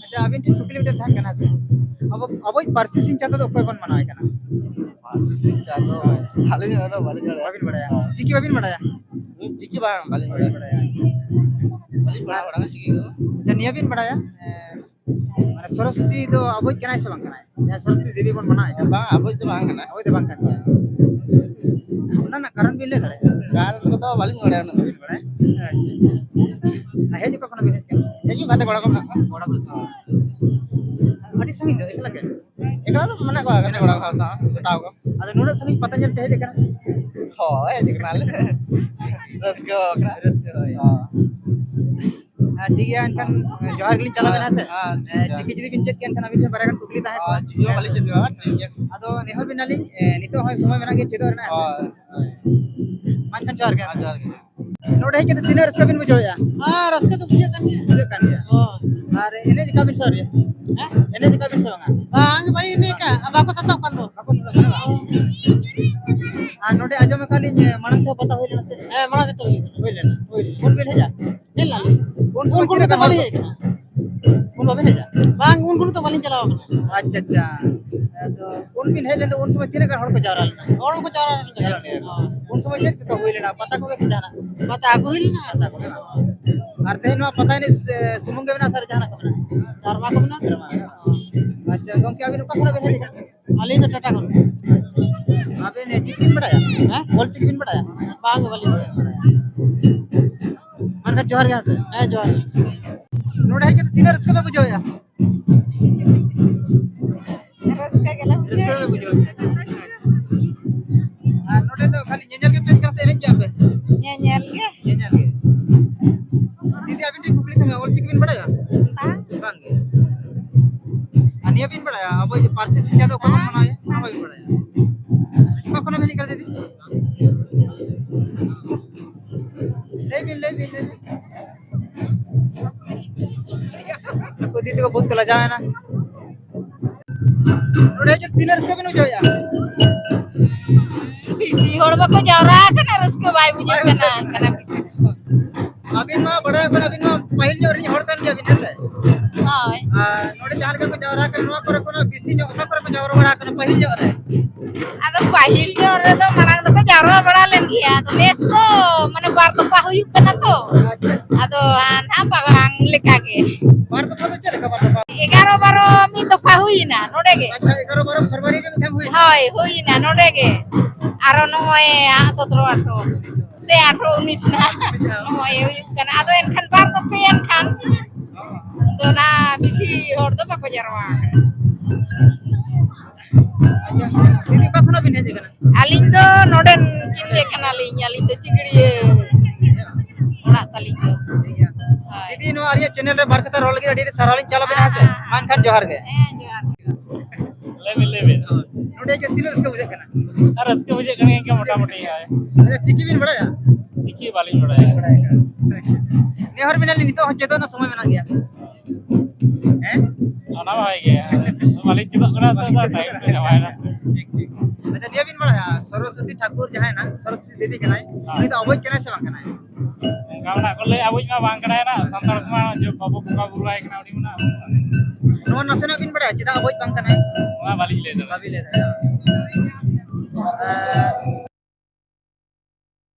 ᱟᱪᱪᱷᱟ, ᱟᱹᱵᱤᱱ ᱴᱷᱮᱱ ᱠᱩᱠᱞᱤ ᱢᱤᱫᱴᱮᱱ ᱛᱟᱦᱮᱸ ᱠᱟᱱᱟ ᱥᱮ, ᱟᱵᱚ, ᱟᱵᱚᱭᱤᱡ ᱯᱟᱹᱨᱥᱤ ᱥᱤᱧ ᱪᱟᱸᱫᱚ ᱫᱚ ᱚᱠᱚᱭ ᱵᱚᱱ ᱢᱟᱱᱟᱣᱮ ᱠᱟᱱᱟ? ᱯᱟᱹᱨᱥᱤ ᱥᱤᱧ ᱪᱟᱸᱫᱚ, ᱟᱹᱞᱤᱧ ᱚᱱᱟ ᱫᱚ ᱵᱟᱹᱞᱤᱧ ᱵᱟᱲᱟᱭᱟ᱾ ᱵᱟᱹᱵᱤᱱ ᱵᱟᱲᱟᱭᱟ? ᱦᱳᱭ᱾ ᱪᱤᱠᱤ ᱵᱟᱹᱵᱤᱱ ᱵᱟᱲᱟᱭᱟ? ᱦᱩᱸ, ᱪᱤᱠᱤ ᱵᱟᱝ, ᱵᱟᱹᱞᱤᱧ ᱵᱟᱹᱵᱤᱱ ᱵᱟᱲᱟᱭᱟ᱾ ᱵᱟᱲᱟᱭᱟ᱾ ᱵᱟᱹᱞᱤᱧ ᱯᱟᱲᱦᱟᱣ ᱵᱟᱲᱟ ᱟᱠᱟᱱᱟ ᱪᱤᱠᱤ ᱠᱚᱫᱚ᱾ ᱟᱪᱪᱷᱟ, ᱱᱤᱭᱟᱹ ᱵᱤᱱ ᱵᱟᱲᱟᱭᱟ, ᱮ, ᱢᱟᱱᱮ ᱥᱚᱨᱚᱥᱚᱛᱤ ᱫᱚ ᱟᱵᱚᱭᱤᱡ ᱠᱟᱱᱟᱭ ᱥᱮ ᱵᱟᱝ ᱠᱟᱱᱟᱭ? ᱡᱟᱦᱟᱸᱭ ᱥᱚᱨᱚᱥᱚᱛᱤ ᱫᱮᱵᱤ ᱵᱚᱱ ᱢᱟᱱᱟᱣᱮᱫ ᱠᱟᱱ᱾ ᱵᱟᱝ, ᱟᱵᱚᱭᱤᱡ ᱫᱚ ᱵᱟᱝ ᱠᱟᱱᱟᱭ᱾ ᱟᱵᱚᱭᱤᱡ ᱫᱚ ᱵᱟᱝ ᱠᱟᱱ ᱜᱮᱭᱟ᱾ ᱚᱱᱟ ᱨᱮᱱᱟᱜ ᱠᱟᱨᱚᱱ ᱵᱤᱱ ᱞᱟᱹᱭ ᱫᱟᱲᱮᱭᱟᱜᱼᱟ? ᱠᱟᱨᱚᱱ ᱠᱚᱫᱚ ᱵᱟᱹᱞᱤᱧ ᱵᱟᱲᱟᱭᱟ ᱩᱱᱟᱹᱜ ᱫᱚ᱾ ᱵᱟᱹᱵᱤᱱ ᱵᱟᱲᱟᱭᱟ? ᱟᱪᱪᱷᱟ, ᱟᱪᱪᱷᱟ᱾ ᱟᱨ ᱦᱮᱡ ᱚᱠᱟ ᱠᱷᱚᱱᱟᱜ ᱵᱤᱱ ᱦᱮᱡ ᱠᱟᱱᱟ? ᱦᱤᱡᱩᱜ ᱜᱟᱛᱮ ᱠᱚᱲᱟ ᱠᱚ ᱢᱮᱱᱟᱜ ᱠᱚᱣᱟ᱾ ᱠᱚᱲᱟ ᱠᱚ ᱥᱟᱶ᱾ ᱟᱹᱰᱤ ᱥᱟᱺᱜᱤᱧ ᱫᱚ, ᱮᱠᱞᱟ ᱜᱮ? ᱮᱠᱞᱟ ᱫᱚ ᱢᱮᱱᱟᱜ ᱠᱚᱣᱟ ᱜᱟᱛᱮ ᱠᱚᱲᱟ ᱠᱚ ᱥᱟᱶ, ᱡᱚᱴᱟᱣ ᱠᱚ᱾ ᱟᱫᱚ ᱱᱩᱱᱟᱹᱜ ᱥᱟᱺᱜᱤᱧ ᱯᱟᱛᱟ ᱧᱮᱞ ᱯᱮ ᱦᱮᱡ ᱟᱠᱟᱱᱟ? ᱦᱳᱭ, ᱦᱮᱡ ᱟᱠᱟᱱᱟᱞᱮ᱾ ᱨᱟᱹᱥᱠᱟᱹ ᱟᱠᱟᱱᱟ᱾ ᱨᱟᱹᱥᱠᱟᱹ, ᱦᱳᱭ᱾ ᱦᱳᱭ᱾ ᱦᱮᱸ, ᱴᱷᱤᱠ ᱜᱮᱭᱟ, ᱮᱱᱠᱷᱟᱱ ᱡᱚᱦᱟᱨ ᱜᱮᱞᱤᱧ ᱪᱟᱞᱟᱣ ᱮᱱᱟ, ᱦᱮᱸ ᱥᱮ? ᱦᱮᱸ, ᱴᱷᱤᱠ ᱦᱮᱸ, ᱜᱮᱭᱟ᱾ ᱪᱤᱠᱤ ᱡᱩᱫᱤ ᱵᱤᱱ ᱪᱮᱫ ᱠᱮᱭᱟ, ᱮᱱᱠᱷᱟᱱ ᱟᱹᱵᱤᱱ ᱴᱷᱮᱱ ᱵᱟᱨᱭᱟ ᱜᱟᱱ ᱠᱩᱠᱞᱤ ᱛᱟᱦᱮᱸ ᱠᱚᱜᱼᱟ᱾ ᱦᱳᱭ, ᱪᱤᱠᱤ ᱦᱚᱸ ᱵᱟᱹᱞᱤᱧ ᱪᱮᱫ ᱠᱟᱜᱼᱟ, ᱴᱷᱤᱠ ᱜᱮᱭᱟ᱾ ᱟᱫᱚ ᱱᱮᱦᱚᱨ ᱵᱤᱱᱟᱞᱤᱧ, ᱮ, ᱱᱤᱛᱚᱜ ᱦᱚᱸ ᱥᱚᱢᱚᱭ ᱢᱮᱱᱟᱜ ᱜᱮᱭᱟ ᱪᱮᱫᱚᱜ ᱨᱮᱱᱟᱜ, ᱦᱮᱸ ᱥᱮ? ᱦᱳᱭ, ᱦᱳᱭ᱾ ᱢᱟ ᱮᱱᱠᱷᱟᱱ ᱡᱚᱦᱟᱨ ᱜᱮ, ᱦᱮᱸ ᱥᱮ? ᱦᱮᱸ, ᱡᱚᱦᱟᱨ ᱜᱮ᱾ ᱱᱚᱰᱮ ᱦᱮᱡ ᱠᱟᱛᱮ ᱛᱤᱱᱟᱹᱜ ᱨᱟᱹᱥᱠᱟᱹ ᱵᱤᱱ ᱵᱩᱡᱷᱟᱹᱣᱮᱫᱼᱟ? ᱦᱮᱸ, ᱨᱟᱹᱥᱠᱟᱹ ᱫᱚ ᱵᱩᱡᱷᱟᱹᱜ ᱠᱟᱱ ᱜᱮᱭᱟ᱾ ᱵᱩᱡᱷᱟᱹᱜ ᱠᱟᱱ ᱜᱮᱭᱟ᱾ ᱦᱳᱭ᱾ ᱟᱨ ᱮᱱᱮᱡ ᱟᱠᱟᱫ ᱵᱤᱱ ᱥᱮ ᱟᱹᱣᱨᱤ? ᱦᱮᱸ? ᱮᱱᱮᱡ ᱟᱠᱟᱫ ᱵᱤᱱ ᱥᱮ ᱵᱟᱝᱟ? ᱵᱟᱝ, ᱵᱟᱹᱞᱤᱧ ᱮᱱᱮᱡ ᱟᱠᱟᱫᱼᱟ, ᱵᱟᱠᱚ ᱥᱟᱛᱟᱜ ᱠᱟᱱ ᱫᱚ᱾ ᱵᱟᱠᱚ ᱥᱟᱛᱟᱜ ᱠᱟᱱᱟ, ᱵᱟᱝ? ᱟᱨ ᱱᱚᱰᱮ ᱟᱸᱡᱚᱢ ᱟᱠᱟᱫ ᱞᱤᱧ, ᱢᱟᱲᱟᱝ ᱛᱮᱦᱚᱸ ᱯᱟᱛᱟ ᱦᱩᱭ ᱞᱮᱱᱟ ᱥᱮ? ᱦᱮᱸ, ᱢᱟᱲᱟᱝ ᱛᱮ ᱦᱩᱭ ᱠᱟᱱᱟ᱾ ᱦᱩᱭ ᱞᱮᱱᱟ, ᱦᱩᱭ ᱞᱮᱱᱟ᱾ ᱩᱱ ᱵᱤᱱ ᱦᱮᱡᱼᱟ? ᱦᱮᱡ ᱞᱮᱱᱟ᱾ ᱩᱱ ᱥᱚᱢᱚᱭ ᱩᱱ ᱠᱚᱨᱮ ᱛᱤᱱᱟᱹᱜ ᱫᱚ ᱜᱟᱱ ᱵᱟᱹᱞᱤᱧ ᱦᱚᱲ? ᱦᱮᱡ ᱠᱟᱱᱟ᱾ ᱩᱱ ᱵᱟᱵᱤᱱ ᱦᱮᱡᱼᱟ? ᱵᱟᱝ, ᱩᱱ ᱠᱚᱨᱮ ᱫᱚ ᱵᱟᱹᱞᱤᱧ ᱪᱟᱞᱟᱣ ᱠᱟᱱᱟ᱾ ᱟᱪᱪᱷᱟ, ᱟᱪᱪᱷᱟ᱾ ᱟᱫᱚ ᱩᱱ ᱵᱤᱱ ᱦᱮᱡ ᱞᱮᱱ ᱫᱚ, ᱩᱱ ᱥᱚᱢᱚᱭ ᱛᱤᱱᱟᱹᱜ ᱜᱟᱱ ᱦᱚᱲ ᱠᱚ ᱡᱟᱣᱨᱟ ᱞᱮᱱᱟ? ᱦᱚᱲ ᱠᱚ ᱡᱟᱣᱨᱟ ᱞᱮᱱᱟ᱾ ᱡᱟᱣᱨᱟ ᱞᱮᱱᱟ᱾ ᱦᱳᱭ᱾ ᱩᱱ ᱥᱚᱢᱚᱭ ᱪᱮᱫ ᱠᱚ ᱦᱩᱭ ᱞᱮᱱᱟ? ᱯᱟᱛᱟ ᱠᱚᱜᱮ ᱥᱮ ᱡᱟᱦᱟᱱᱟᱜ? ᱯᱟᱛᱟ ᱟᱹᱜᱩ ᱦᱩᱭ ᱞᱮᱱᱟ᱾ ᱯᱟᱛᱟ ᱠᱚᱜᱮ᱾ ᱟᱨ ᱛᱮᱦᱮᱧ ᱱᱚᱣᱟ ᱯᱟᱛᱟ ᱮᱱᱮᱡ, ᱮ, ᱥᱩᱢᱩᱝ ᱜᱮ ᱢᱮᱱᱟᱜᱼᱟ ᱥᱮ ᱟᱨ ᱡᱟᱦᱟᱱᱟᱜ ᱠᱚ ᱢᱮᱱᱟᱜᱼᱟ? ᱰᱨᱟᱢᱟ ᱠᱚ ᱢᱮᱱᱟᱜᱼᱟ᱾ ᱰᱨᱟᱢᱟ᱾ ᱟᱪᱪᱷᱟ, ᱜᱚᱢᱠᱮ, ᱟᱹᱵᱤᱱ ᱚᱠᱟ ᱠᱷᱚᱱᱟᱜ ᱵᱤᱱ ᱦᱮᱡ ᱟᱠᱟᱱᱟ? ᱟᱹᱞᱤᱧ ᱫᱚ ᱴᱟᱴᱟ ᱠᱷᱚᱱ᱾ ᱟᱹᱵᱤᱱ ᱪᱤᱠᱤ ᱵᱤᱱ ᱵᱟᱲᱟᱭᱟ? ᱦᱮᱸ? ᱚᱞ ᱪᱤᱠᱤ ᱵᱤᱱ ᱵᱟᱲᱟᱭᱟ? ᱵᱟᱝ ᱜᱮ, ᱵᱟᱹᱞᱤᱧ ᱵᱟᱲᱟᱭᱟ᱾ ᱢᱟ ᱮᱱᱠᱷᱟᱱ ᱡᱚᱦᱟᱨ ᱜᱮ, ᱦᱮᱸ ᱥᱮ? ᱦᱮᱸ, ᱡᱚᱦᱟᱨ ᱜᱮ᱾ ᱱᱚᱰᱮ ᱦᱮᱡ ᱠᱟᱛᱮ ᱛᱤᱱᱟᱹᱜ ᱨᱟᱹᱥᱠᱟᱹ ᱯᱮ ᱵᱩᱡᱷᱟᱹᱣᱮᱫᱼᱟ? ᱨᱟᱹᱥᱠᱟᱹ ᱜᱮᱞᱮ ᱵᱩᱡᱷᱟᱹᱣᱮᱫᱼᱟ᱾ ᱨᱟᱹᱥᱠᱟᱹ ᱜᱮ ᱵᱩᱡᱷᱟᱹᱣ᱾ ᱟᱨ ᱱᱚᱰᱮ ᱫᱚ ᱠᱷᱟᱹᱞᱤ ᱧᱮᱧᱮᱞ ᱜᱮᱯᱮ ᱦᱮᱡ ᱠᱟᱱᱟ ᱥᱮ ᱮᱱᱮᱡ ᱜᱮᱭᱟ ᱯᱮ? ᱧᱮᱧᱮᱞ ᱜᱮ᱾ ᱧᱮᱧᱮᱞ ᱜᱮ᱾ ᱫᱤᱫᱤ, ᱟᱹᱵᱤᱱ ᱴᱷᱮᱱ ᱠᱩᱠᱞᱤ ᱛᱟᱦᱮᱸ ᱠᱟᱱᱟ, ᱚᱞ ᱪᱤᱠᱤ ᱵᱤᱱ ᱵᱟᱲᱟᱭᱟ? ᱵᱟᱝ᱾ ᱵᱟᱝ ᱜᱮ᱾ ᱟᱨ ᱱᱤᱭᱟᱹ ᱵᱤᱱ ᱵᱟᱲᱟᱭᱟ, ᱟᱵᱚ ᱯᱟᱹᱨᱥᱤ ᱥᱤᱧ ᱪᱟᱸᱫᱚ ᱚᱠᱟ ᱵᱚᱱ ᱢᱟᱱᱟᱣᱮᱫᱼᱟ? ᱚᱱᱟ ᱵᱟᱹᱵᱤᱱ ᱵᱟᱲᱟᱭᱟ? ᱚᱠᱟ ᱠᱷᱚᱱᱟᱜ ᱵᱤᱱ ᱦᱮᱡ ᱠᱟᱱᱟ ᱫᱤᱫᱤ? ᱱᱩᱠᱩ ᱫᱤᱫᱤ ᱛᱟᱠᱚ ᱵᱚᱦᱩᱛ ᱠᱚ ᱞᱟᱡᱟᱣ ᱮᱱᱟ᱾ ᱱᱚᱰᱮ ᱦᱤᱡᱩᱜ ᱛᱤᱱᱟᱹᱜ ᱨᱟᱹᱥᱠᱟᱹ ᱵᱤᱱ ᱵᱩᱡᱷᱟᱹᱣᱮᱫᱼᱟ? ᱵᱮᱥᱤ ᱦᱚᱲ ᱵᱟᱠᱚ ᱡᱟᱣᱨᱟ ᱟᱠᱟᱱᱟ, ᱨᱟᱹᱥᱠᱟᱹ ᱵᱟᱭ ᱵᱩᱡᱷᱟᱹᱜ ᱠᱟᱱᱟ, ᱠᱟᱱᱟ ᱵᱮᱥᱤ ᱫᱚ᱾ ᱟᱹᱵᱤᱱ ᱢᱟ ᱵᱟᱲᱟᱭ ᱠᱟᱱᱟ, ᱟᱹᱵᱤᱱ ᱢᱟ ᱯᱟᱹᱦᱤᱞ ᱧᱚᱜ ᱨᱤᱱᱤᱡ ᱦᱚᱲ ᱠᱟᱱ ᱜᱮᱭᱟᱵᱤᱱ, ᱦᱮᱸ ᱥᱮ? ᱦᱳᱭ᱾ ᱟᱨ ᱱᱚᱰᱮ ᱡᱟᱦᱟᱸ ᱞᱮᱠᱟ ᱠᱚ ᱡᱟᱣᱨᱟ ᱟᱠᱟᱱᱟ, ᱱᱚᱣᱟ ᱠᱚᱨᱮ ᱠᱷᱚᱱᱟᱜ ᱵᱮᱥᱤ ᱧᱚᱜ ᱚᱠᱟ ᱠᱚᱨᱮ ᱠᱚ ᱡᱟᱣᱨᱟ ᱵᱟᱲᱟ ᱟᱠᱟᱱᱟ ᱯᱟᱹᱦᱤᱞ ᱧᱚᱜ ᱨᱮ? ᱟᱫᱚ ᱯᱟᱹᱦᱤᱞ ᱧᱚᱜ ᱨᱮᱫᱚ ᱢᱟᱲᱟᱝ ᱫᱚᱠᱚ ᱡᱟᱣᱨᱟ ᱵᱟᱲᱟ ᱞᱮᱱ ᱜᱮᱭᱟ, ᱟᱫᱚ ᱱᱮᱥ ᱫᱚ ᱢᱟᱱᱮ ᱵᱟᱨ ᱫᱚᱯᱷᱟ ᱦᱩᱭᱩᱜ ᱠᱟᱱᱟ ᱛᱚ᱾ ᱟᱪᱪᱷᱟ᱾ ᱟᱫᱚ ᱱᱟᱦᱟᱜ ᱵᱟᱝ ᱞᱮᱠᱟ ᱜᱮ᱾ ᱵᱟᱨ ᱫᱚᱯᱷᱟ ᱫᱚ ᱪᱮᱫ ᱞᱮᱠᱟ ᱵᱟᱨ ᱫᱚᱯᱷᱟ? ᱮᱜᱟᱨᱚ ᱵᱟᱨᱚ ᱢᱤᱫ ᱫᱚᱯᱷᱟ ᱦᱩᱭᱮᱱᱟ ᱱᱚᱰᱮ ᱜᱮ᱾ ᱟᱪᱪᱷᱟ, ᱮᱜᱟᱨᱚ ᱵᱟᱨᱚ ᱯᱷᱮᱵᱽᱨᱩᱣᱟᱨᱤ ᱨᱮ ᱢᱤᱫ ᱫᱷᱟᱣ ᱦᱩᱭᱮᱱᱟ? ᱦᱳᱭ, ᱦᱩᱭᱮᱱᱟ ᱱᱚᱰᱮ ᱜᱮ᱾ ᱟᱨᱚ ᱱᱚᱜᱼᱚᱭ ᱦᱟᱸᱜ ᱥᱚᱛᱨᱚ ᱟᱴᱷᱨᱚ ᱥᱮ ᱟᱴᱷᱨᱚ ᱩᱱᱤᱥ ᱱᱟᱦᱟᱜ ᱱᱚᱜᱼᱚᱭ ᱦᱩᱭᱩᱜ ᱠᱟᱱᱟ᱾ ᱟᱫᱚ ᱮᱱᱠᱷᱟᱱ ᱵᱟᱨ ᱫᱚᱯᱷᱟ ᱮᱱᱠᱷᱟᱱ ᱫᱚ ᱱᱟᱦᱟᱜ ᱵᱮᱥᱤ ᱦᱚᱲ ᱫᱚ ᱵᱟᱠᱚ ᱡᱟᱨᱣᱟ ᱟᱠᱟᱱᱟ᱾ ᱟᱪᱪᱷᱟ, ᱫᱤᱫᱤ, ᱚᱠᱟ ᱠᱷᱚᱱᱟᱜ ᱵᱤᱱ ᱦᱮᱡ ᱟᱠᱟᱱᱟ? ᱟᱹᱞᱤᱧ ᱫᱚ ᱱᱚᱰᱮᱱ ᱠᱤᱱ ᱜᱮ ᱠᱟᱱᱟᱞᱤᱧ, ᱟᱹᱞᱤᱧ ᱫᱚ ᱪᱤᱝᱲᱤᱭᱟᱹ ᱚᱲᱟᱜ ᱛᱟᱹᱞᱤᱧ ᱫᱚ᱾ ᱴᱷᱤᱠ ᱜᱮᱭᱟ᱾ ᱦᱳᱭ᱾ ᱫᱤᱫᱤ, ᱱᱚᱣᱟ ᱟᱹᱞᱤᱧᱟᱜ ᱪᱮᱱᱮᱞ ᱨᱮ ᱵᱟᱨ ᱠᱟᱛᱷᱟ ᱨᱚᱲ ᱞᱟᱹᱜᱤᱫ ᱟᱹᱰᱤ ᱟᱹᱰᱤ ᱥᱟᱨᱦᱟᱣ ᱞᱤᱧ ᱪᱟᱞ ᱟᱵᱮᱱᱟ, ᱦᱮᱸ ᱥᱮ? ᱦᱮᱸ, ᱦᱮᱸ᱾ ᱢᱟ ᱮᱱᱠᱷᱟᱱ ᱡᱚᱦᱟᱨ ᱜᱮ᱾ ᱦᱮᱸ, ᱡᱚᱦᱟᱨ ᱜᱮ᱾ ᱞᱟᱹᱭ ᱵᱤᱱ, ᱞᱟᱹᱭ ᱵᱤᱱ᱾ ᱱᱚᱰᱮ ᱪᱮᱫ ᱛᱤᱱᱟᱹᱜ ᱨᱟᱹᱥᱠᱟᱹ ᱵᱩᱡᱷᱟᱹᱜ ᱠᱟᱱᱟ? ᱟᱨ ᱨᱟᱹᱥᱠᱟᱹ ᱵᱩᱡᱷᱟᱹᱜ ᱠᱟᱱ ᱜᱮᱭᱟ, ᱤᱱᱠᱟᱹ ᱢᱚᱴᱟᱢᱩᱴᱤ, ᱦᱳᱭ᱾ ᱟᱪᱪᱷᱟ, ᱪᱤᱠᱤ ᱵᱤᱱ ᱵᱟᱲᱟᱭᱟ? ᱪᱤᱠᱤ ᱵᱟᱹᱞᱤᱧ ᱵᱟᱲᱟᱭᱟ᱾ ᱵᱟᱲᱟᱭᱟ᱾ ᱱᱮᱦᱚᱨ ᱢᱮᱱᱟᱜ ᱞᱤᱧ, ᱱᱤᱛᱚᱜ ᱦᱚᱸ ᱪᱮᱫᱚᱜ ᱨᱮᱱᱟᱜ ᱥᱚᱢᱚᱭ ᱢᱮᱱᱟᱜ ᱜᱮᱭᱟ᱾ ᱦᱮᱸ? ᱚᱱᱟ ᱢᱟ ᱦᱳᱭ ᱜᱮ᱾ ᱵᱟᱹᱞᱤᱧ ᱪᱮᱫᱚᱜ ᱠᱟᱱᱟ, ᱛᱚ, ᱛᱚ, ᱴᱟᱭᱤᱢ ᱠᱚ ᱪᱟᱵᱟᱭᱮᱱᱟ ᱥᱮ᱾ ᱴᱷᱤᱠ, ᱴᱷᱤᱠ᱾ ᱟᱪᱪᱷᱟ, ᱱᱤᱭᱟᱹ ᱵᱤᱱ ᱵᱟᱲᱟᱭᱟ, ᱥᱚᱨᱚᱥᱚᱛᱤ ᱴᱷᱟᱠᱩᱨ ᱡᱟᱦᱟᱸᱭ ᱦᱮᱱᱟᱭ, ᱥᱚᱨᱚᱥᱚᱛᱤ ᱫᱮᱵᱤ ᱠᱟᱱᱟᱭ, ᱦᱮᱸ᱾ ᱩᱱᱤ ᱫᱚ ᱟᱵᱚᱭᱤᱡ ᱠᱟᱱᱟᱭ ᱥᱮ ᱵᱟᱝ ᱠᱟᱱᱟᱭ? ᱚᱱᱠᱟ ᱢᱟ ᱱᱟᱜ ᱠᱚ ᱞᱟᱹᱭ, ᱟᱵᱚᱭᱤᱡ ᱢᱟ ᱵᱟᱝ ᱠᱟᱱᱟᱭ ᱱᱟᱜ, ᱥᱟᱱᱛᱟᱲ ᱠᱚᱢᱟ ᱡᱚ-, ᱵᱟᱵᱚ ᱵᱚᱸᱜᱟ ᱵᱩᱨᱩ ᱟᱭ ᱠᱟᱱᱟ ᱩᱱᱤ ᱢᱟ ᱱᱟᱜ᱾ ᱱᱚᱣᱟ ᱱᱟᱥᱮᱱᱟᱜ ᱵᱤᱱ ᱵᱟᱲᱟᱭᱟ, ᱪᱮᱫᱟᱜ ᱟᱵᱚᱭᱤᱡ ᱵᱟᱝ ᱠᱟᱱᱟᱭ? ᱚᱱᱟ ᱵᱟᱹᱞᱤᱧ ᱞᱟᱹᱭ ᱫᱟᱲᱮᱭᱟᱜᱼᱟ᱾ ᱵᱟᱹᱵᱤᱱ ᱞᱟᱹᱭ ᱫᱟᱲᱮᱭᱟᱜᱼᱟ᱾